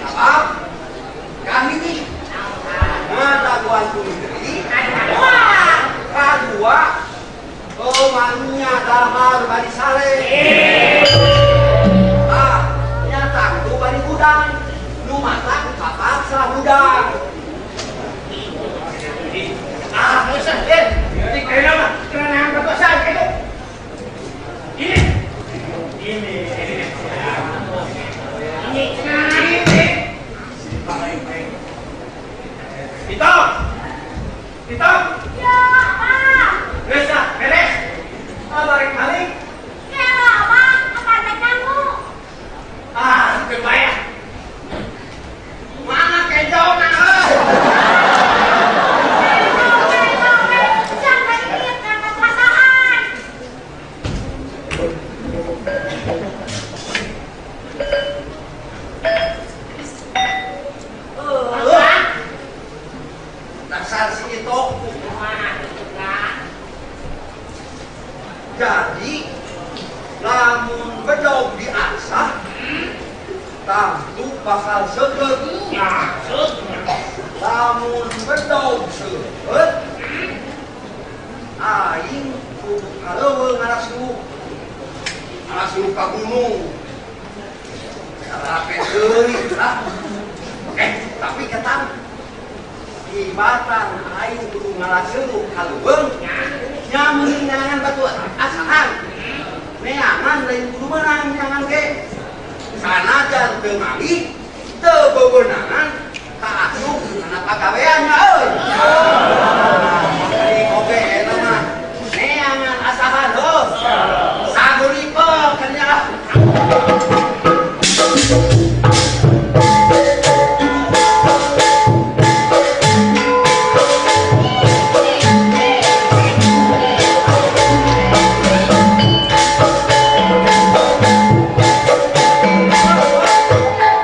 Sabab kahiji langkung deui. Kadua, oh mania dahar bari sale. Ah, nya tangtu bari hudang. Nu matak kapaksa hudang. Ah, geus ah, eh. Jadi kena mah, kena neangan batu asahan kitu. Ini. Ini. Ini. Ini. Ito. Ito. Ya, Abah. Geus ah, beres. Ah, balik balik. Kela, Abah, apa rek nyangu? Ah, keun bae ah. Mana kejona euy? Kelo, kelo, jangan inget ngangkat pasahan. Eh, dasar si itu. Jadi, lamun bedog diasah, tangtu bakal seukeut. Lamun bedog seukeut, aing kudu ka leuweung ngarasuk. Ngarasuk ka gunung. Rape deui lah. Tapi ketang tibatan aing kudu ngalaseureuh ka leuweung. Nya meureun neangan batu asahan. Neangan lain kudu meunang neangan ge. Sanajan teu manggih, teu bebenangan, kaasup kana pagawean nya euy. Jadi oge eta mah neangan asahan heuh. Saguripeuk kan nya ah.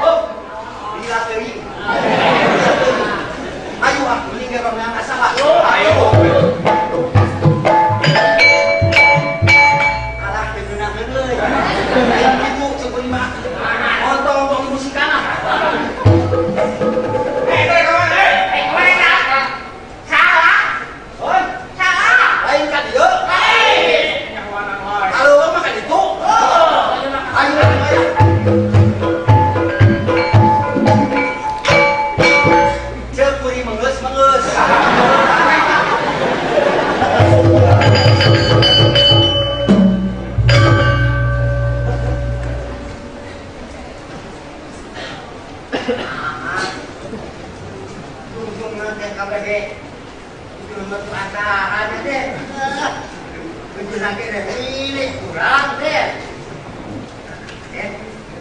Oh, gila teuing. Ayo ah, mending ge neangan asahan. Ayo. Alah teu ngeunaheun euy. Aya kitu ceuk mah. Ontong tong musikan ah. Eh, eh, kemana? Eh, kemana? Salah. Oi, Salah. lain ka dieu. Nyawanan wae. Kalau mah ka ditu. Ayo ayo. Ceuk kuring mengeus mengeus. Tungtung teh kabeh itu batu asahan teh. Tujuh lagi deh, ini kurang deh. Eh,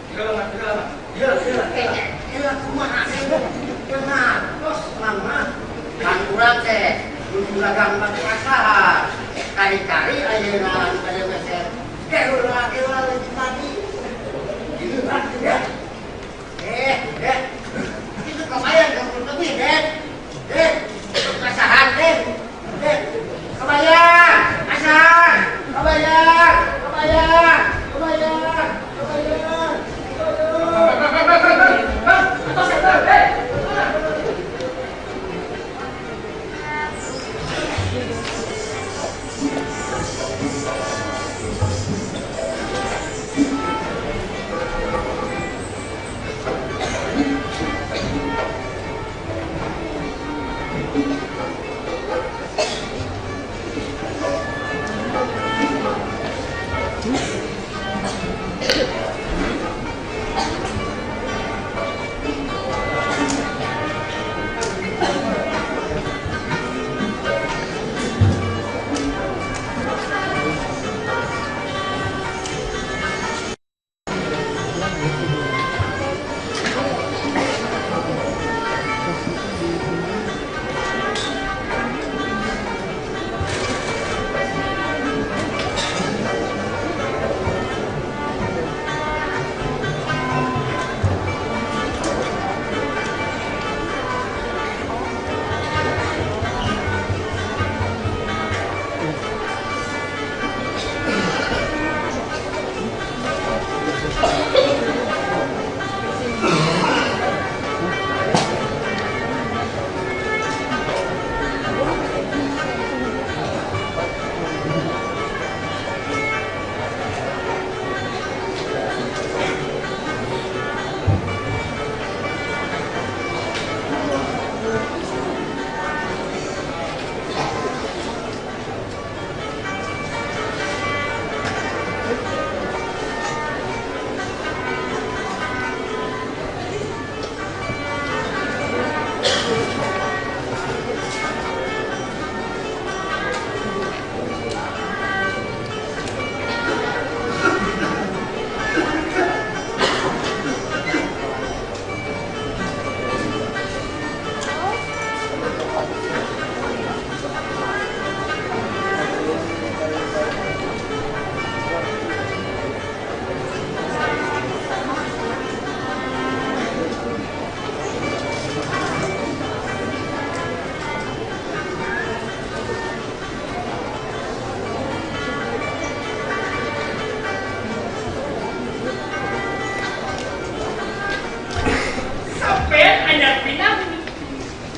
Tiga lemah, tiga lemah. Iya, iya. eh, kumaha sih? Kenapa? Terus mah, kan kurang teh. Nuju dagang batu asahan. Kari-kari ayeuna aya meser. Keula keula lagi tadi. Gitu lah, ya. Eh, eh. Itu kebayang kamu lebih, deh. Deh, asahan, deh. Deh, kebayang, asahan, kebayang, kebayang, kebayang, kebayang, kebayang.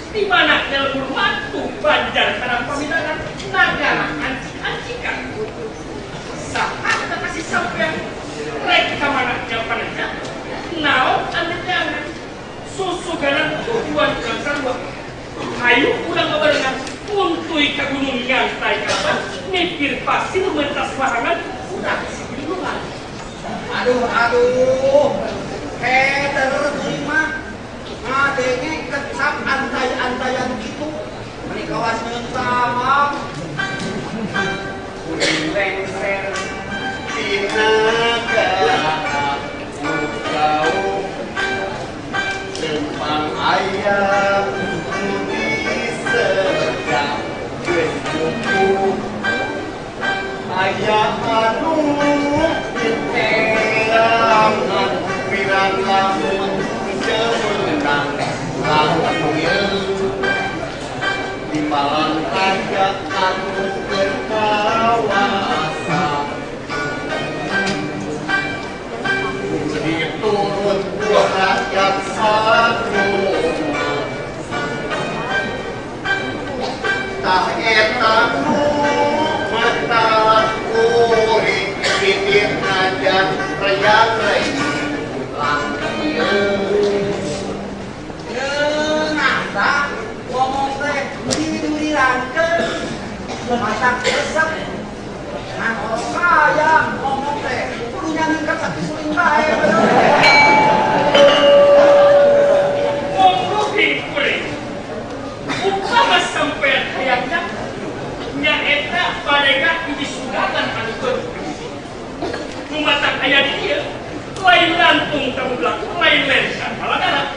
Di mana lembur mantu Banjar Karang Paminangan nagara ancik-ancikan. Saha kasih sampean rek ka mana jawabannya? Naon anu jangan susuganan tujuan urang sarua. Hayu urang babarengan untuy ka gunung nyantai kalaban mikir pasir mentas wahangan udah sebelumnya. Aduh aduh, heter kuring mah ngadenge kecap antai-antayan gitu. Meni kawas sama. Kuring lengser di nagara nu jauh lempang aya nu disegang geus cukup aya anu diteangan wirang lamun teu meunang urang ieu di malang aya anu keur kawasa diturut ku rakyat saruna tah eta nu mata kuring titip najan reyang-reying langieun. Ngeunah tah ngomong teh didurirankeun. Masak resep. Nah, orang kaya ngomong teh kudu nyangingkeun sakisuling bae. Monggo kuring. Upama sampean hayangna nyaeta barega hiji sugagan anu keur nu matak aya di dieu lain lantung kabublak lain lensa palagara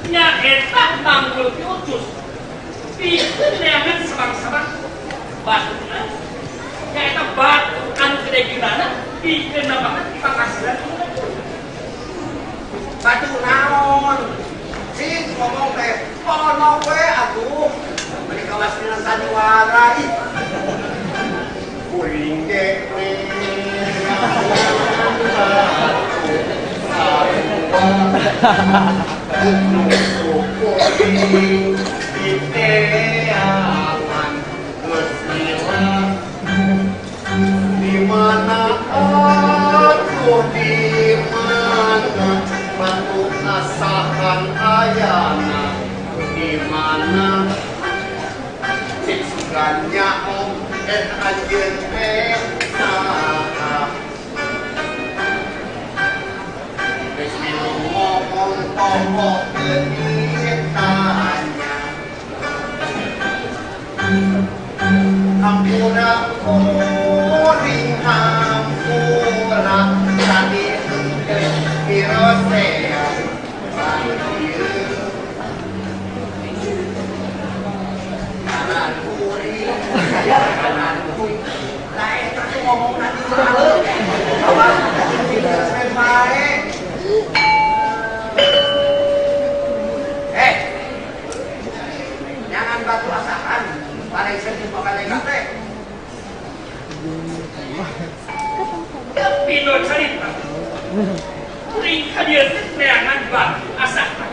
nyaeta manggul piucus pikeun neangan sabang-sabang batu nyaeta batu anu gede gilana pikeun nambahan penghasilan. Batu naon? Cing ngomong teh pono we atuh. Meni kawas dina sandiwara ih. Kuring ge batu sarua nu kuring diteangan geus lila di mana atuh di mana batu asahan ayana di mana cik sugan nyaho eh anjeun teh saha geus milu ngomong poho teu ditanya hampura kuring hampura tadi henteu pirosea bangkieun Kanan kuring, kanan kuring. Lah eta teh ngomongna di mana? Awas pikir bae. Eh. Jangan batu asahan, parengser jeung pabalega teh. Tapi no carita kuring ka dieu teh neangan batu asahan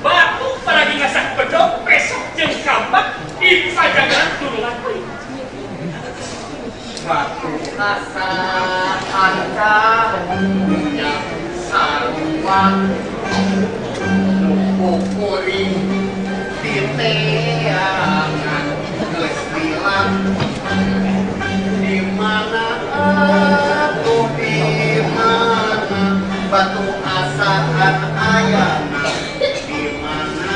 batu paragi ngasah bedog pesok jeung kampak di pajagaran tulungan kuring. Batu asahan karunya sarua nu kuring diteangan geus lila di mana atuh di mana batu asahan ayana di mana.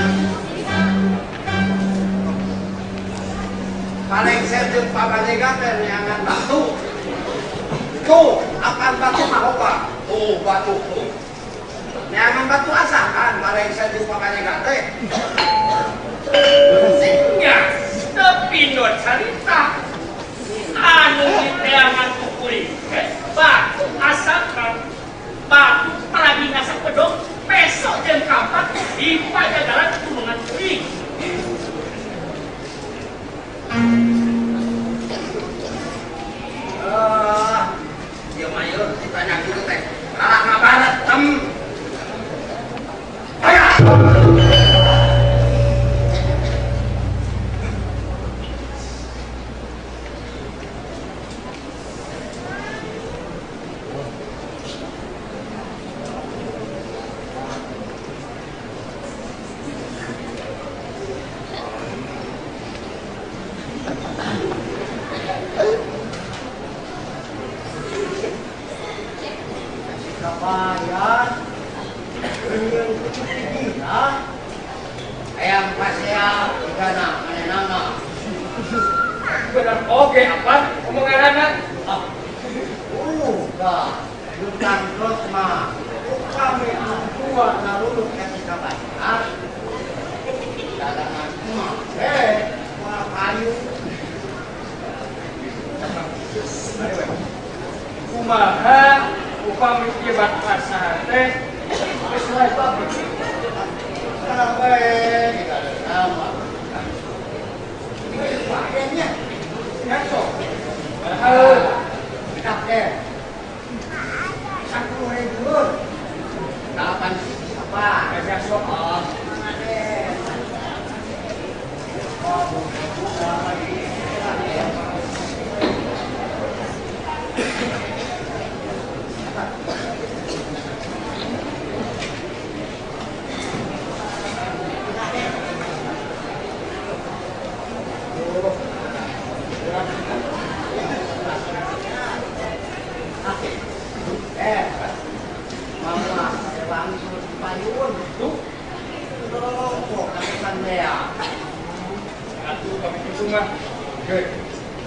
Parengser jeung pabalega teh neangan batu. Tuh, apan batu mah loba. Tuh batu tuh. Neangan batu asahan parengser jeung pabalega teh. Nya tapi no carita anu diteangan ku kuring teh batu asahan batu paragi ngasah bedog pesok jeung kampak di pajagaran tulungan kuring. Ah, ieu mah ieu ditanya kitu teh. Kalah ngabaretem. Aya. Kabayan, dengan pikiran, ayam pasea, igana, manenama. Bener oge apa omonganana? Ah, udah, bukan terus mah. Kami tua naluluk etika bayar. Dagangan mah, wah kayu. Kumaha upami ieu batu asahan teh geus lain pabrik. Sampai tidak ada nama. Pakaiannya, Ya sok. Padahal tak 10.000. Delapan apa? ya sok. Oh, deh. Eh, mama langsung payun Tuh, kok katusan bea. atuh kami kitu mah. Geus.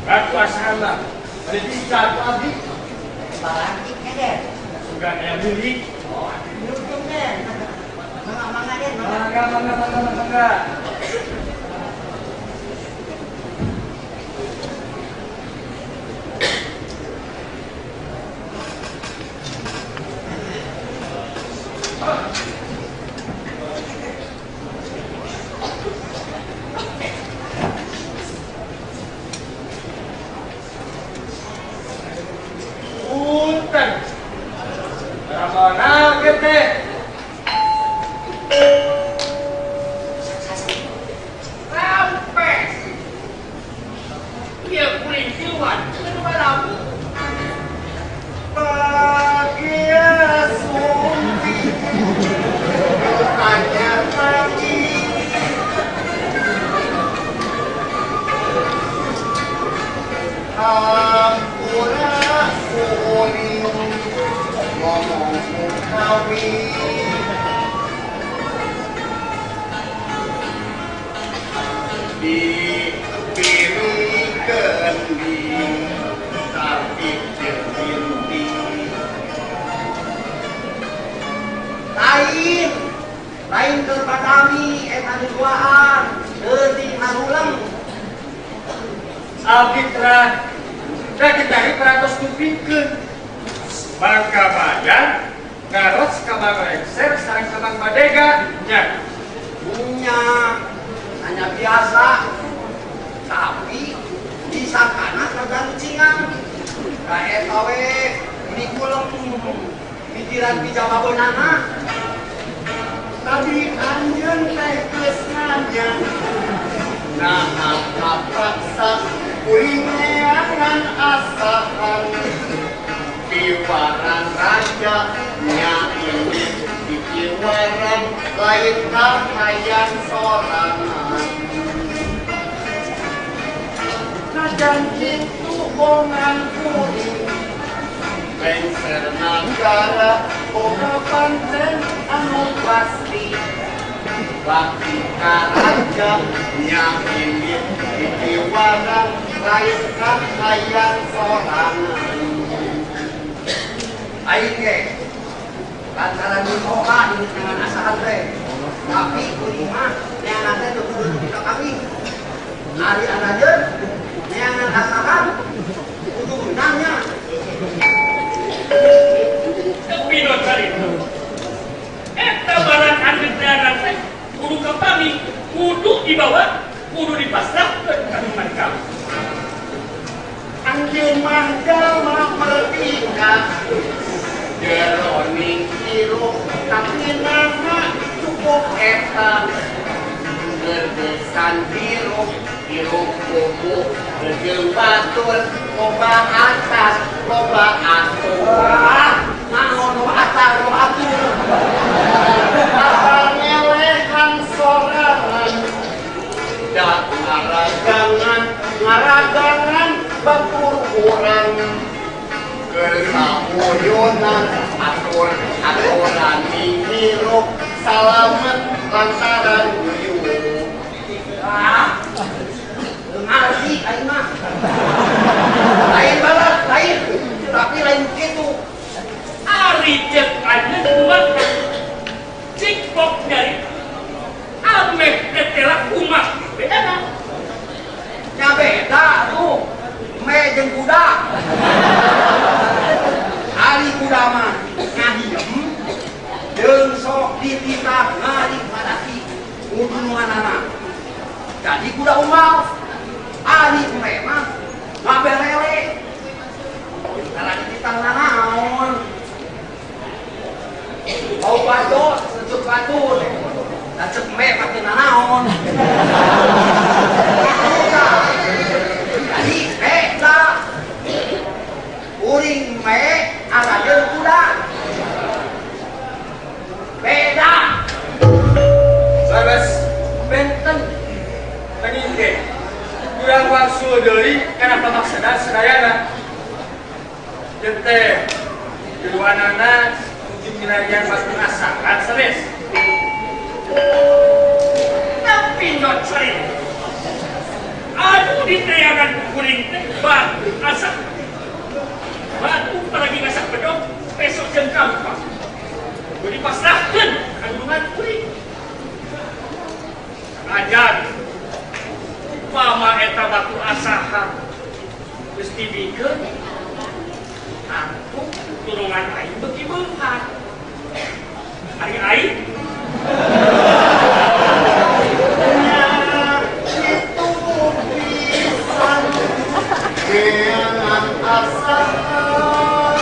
Batu asahan mah. Bade bisa atuh abdi. Barangkit deh. Sugan aya milik. Oh, minum deh. Mangga mangga deh, mangga. Mangga mangga mangga mangga. Punten. Ramana teh. Rampes. Ieu kuring tiluan nu barabu. Bahagia sumpi, tanya lagi. Hampura kuring ngomong kawin. Dipirikeun di sapikir binti. Lain, lain keur patami eta nu duaan, leutik haruleng. Abdi terang. Da kita ini parantos kupingkeun. Bangka bayan ngaros ka Mang Lengser sareng ka Mang Badega nya. Nya, hanya biasa. Tapi disangkana kagarucingan. Ka eta we dikulem mikiran pijawabeunana. Tadi anjeun teh geus nanya. Nah, kapaksa kuring neangan asahan. Piwarang raja nya ini dipiwarang lain kahayang sorangan. Najan kitu bongan kuring lengser nagara boga pancen anu pasti. Bakti karaja nya ini dipiwarang lain kahayang sorangan. Aing ge lantaran dipoka di dengan asahan teh. Tapi kuring mah neangan teh teu kudu ka kami. Ari anjeun neangan asahan kudu menangnya. Tepi nu carita. Eta barang anjeun neangan teh kudu kapami, kudu dibawa, kudu dipasrahkeun ka mereka. Anjeun mah jalma merdeka. Jeroning hirup tapi naha cukup eta. Gergesan hirup, hirup kumuh, jeung batur, loba atas, loba atur. Ah, naon loba atas, loba atur. Asal ngelehan sorangan. Da Loba ngaragangan, ngaragangan batur urang. Keur sauyunan atur aturan hirup salamet lantaran guyub. Ah, ngerti aing mah. Lain balat, lain. Tapi lain gitu. Ari cek anjeun kumaha? Cik bok nyari. Ameh tetela kumaha bedana. Nya beda tuh. Me jeung kuda. Ari kuda mah ngahiem jeung sok dititah ngarik madaki ngudununganana. Jadi kuda unggal. Ari me mah ngabelele. Tara dititah nanaon. Bau bajo, sejuk batur. Da cek me mah teu nanaon. Jadi beda. Kuring me arageun kuda. Beda. Sanes benten tenging ge. Kurang wangsul deui kana pamaksedan sadayana. Jeung teh keduanana mungkin milarian batu asahan sanes. Tapi nyot carita. Anu diteangan kuring teh batu asah. Batu palagi ngasak bedog besok jeung kampak. Kudu dipasrahkeun kandungan kuring. Ajar upama eta batu asahan geus dibikeun tangtu tulungan aing beuki beunghar. Ari aing Nya kitu pisan neangan asahan.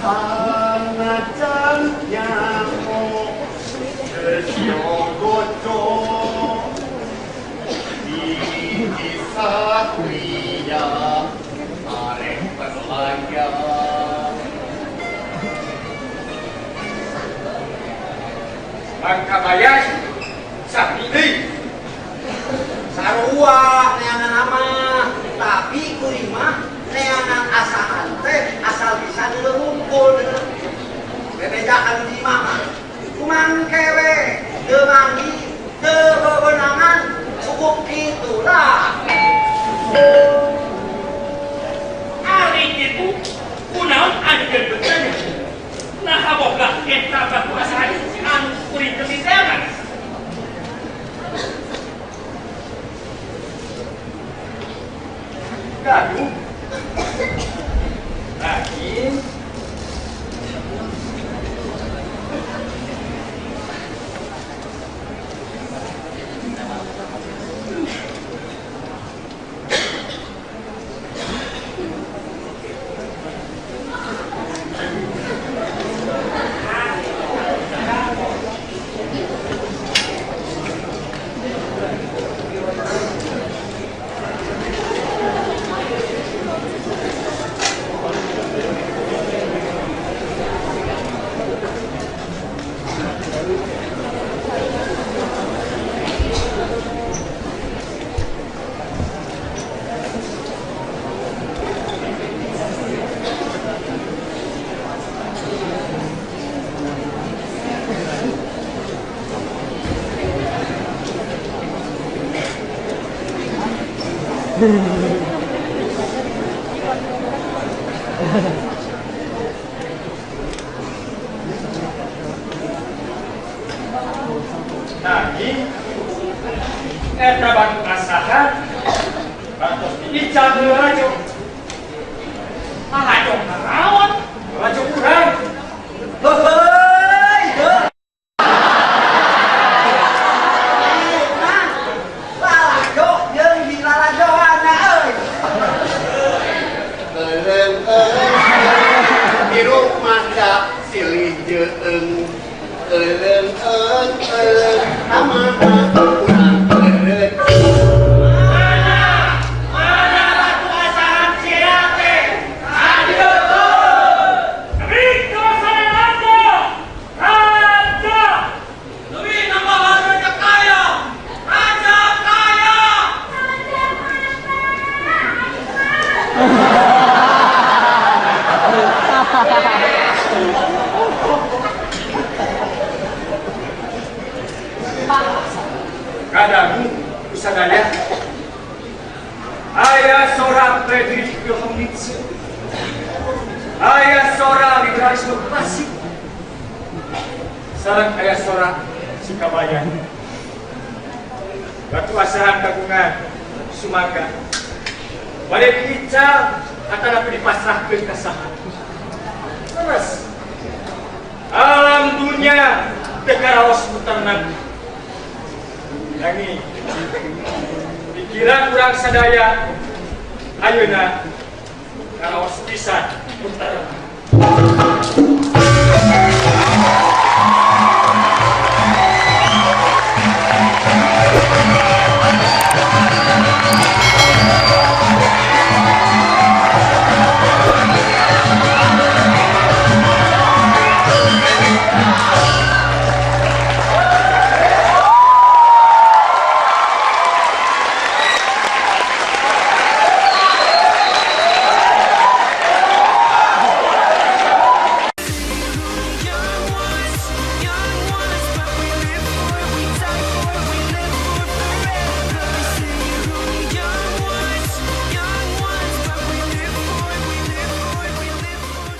Sanajan nyaho geus nyogojo hiji satria arek berlayar. Bangkabayan sami deui. Sarua neangan nama, tapi kuring mah neangan asahan teh asal bisa deuleu ngumpul. Bebeja ka di imah mah. Kumangke we, teu mandi, teu bebenangan, cukup kitulah. Ari kitu kunaon anjeun betanya? Naha boga eta batu asahan anu kuring teu diteangan? Gaduh. Lagi nanging eta batu asahan bantos diical ku lalajo. Lalajo naraon? Lalajo urang. Heuheuy, heuh. Nah, lalajo jeung dilalajoanna euy. Euleung euleung hirup mah da silih jeueung. Euleung euleung euleung kamana urang eureut. Mana batu asahan sia teh? Adieu. Riko sana raja. Raja. Lebih Kadangu ku sadaya aya sora Friedrich Wilhelm Nietzsche, aya sora liberalisme klasik, sareng aya sora Sikabayan. Batu asahan kagungan sumangga bade diical atanapi dipasrahkeun ka saha? Terus alam dunia teu karaos muterna, nanging pikiran urang sadaya ayeuna karaos pisan muterna.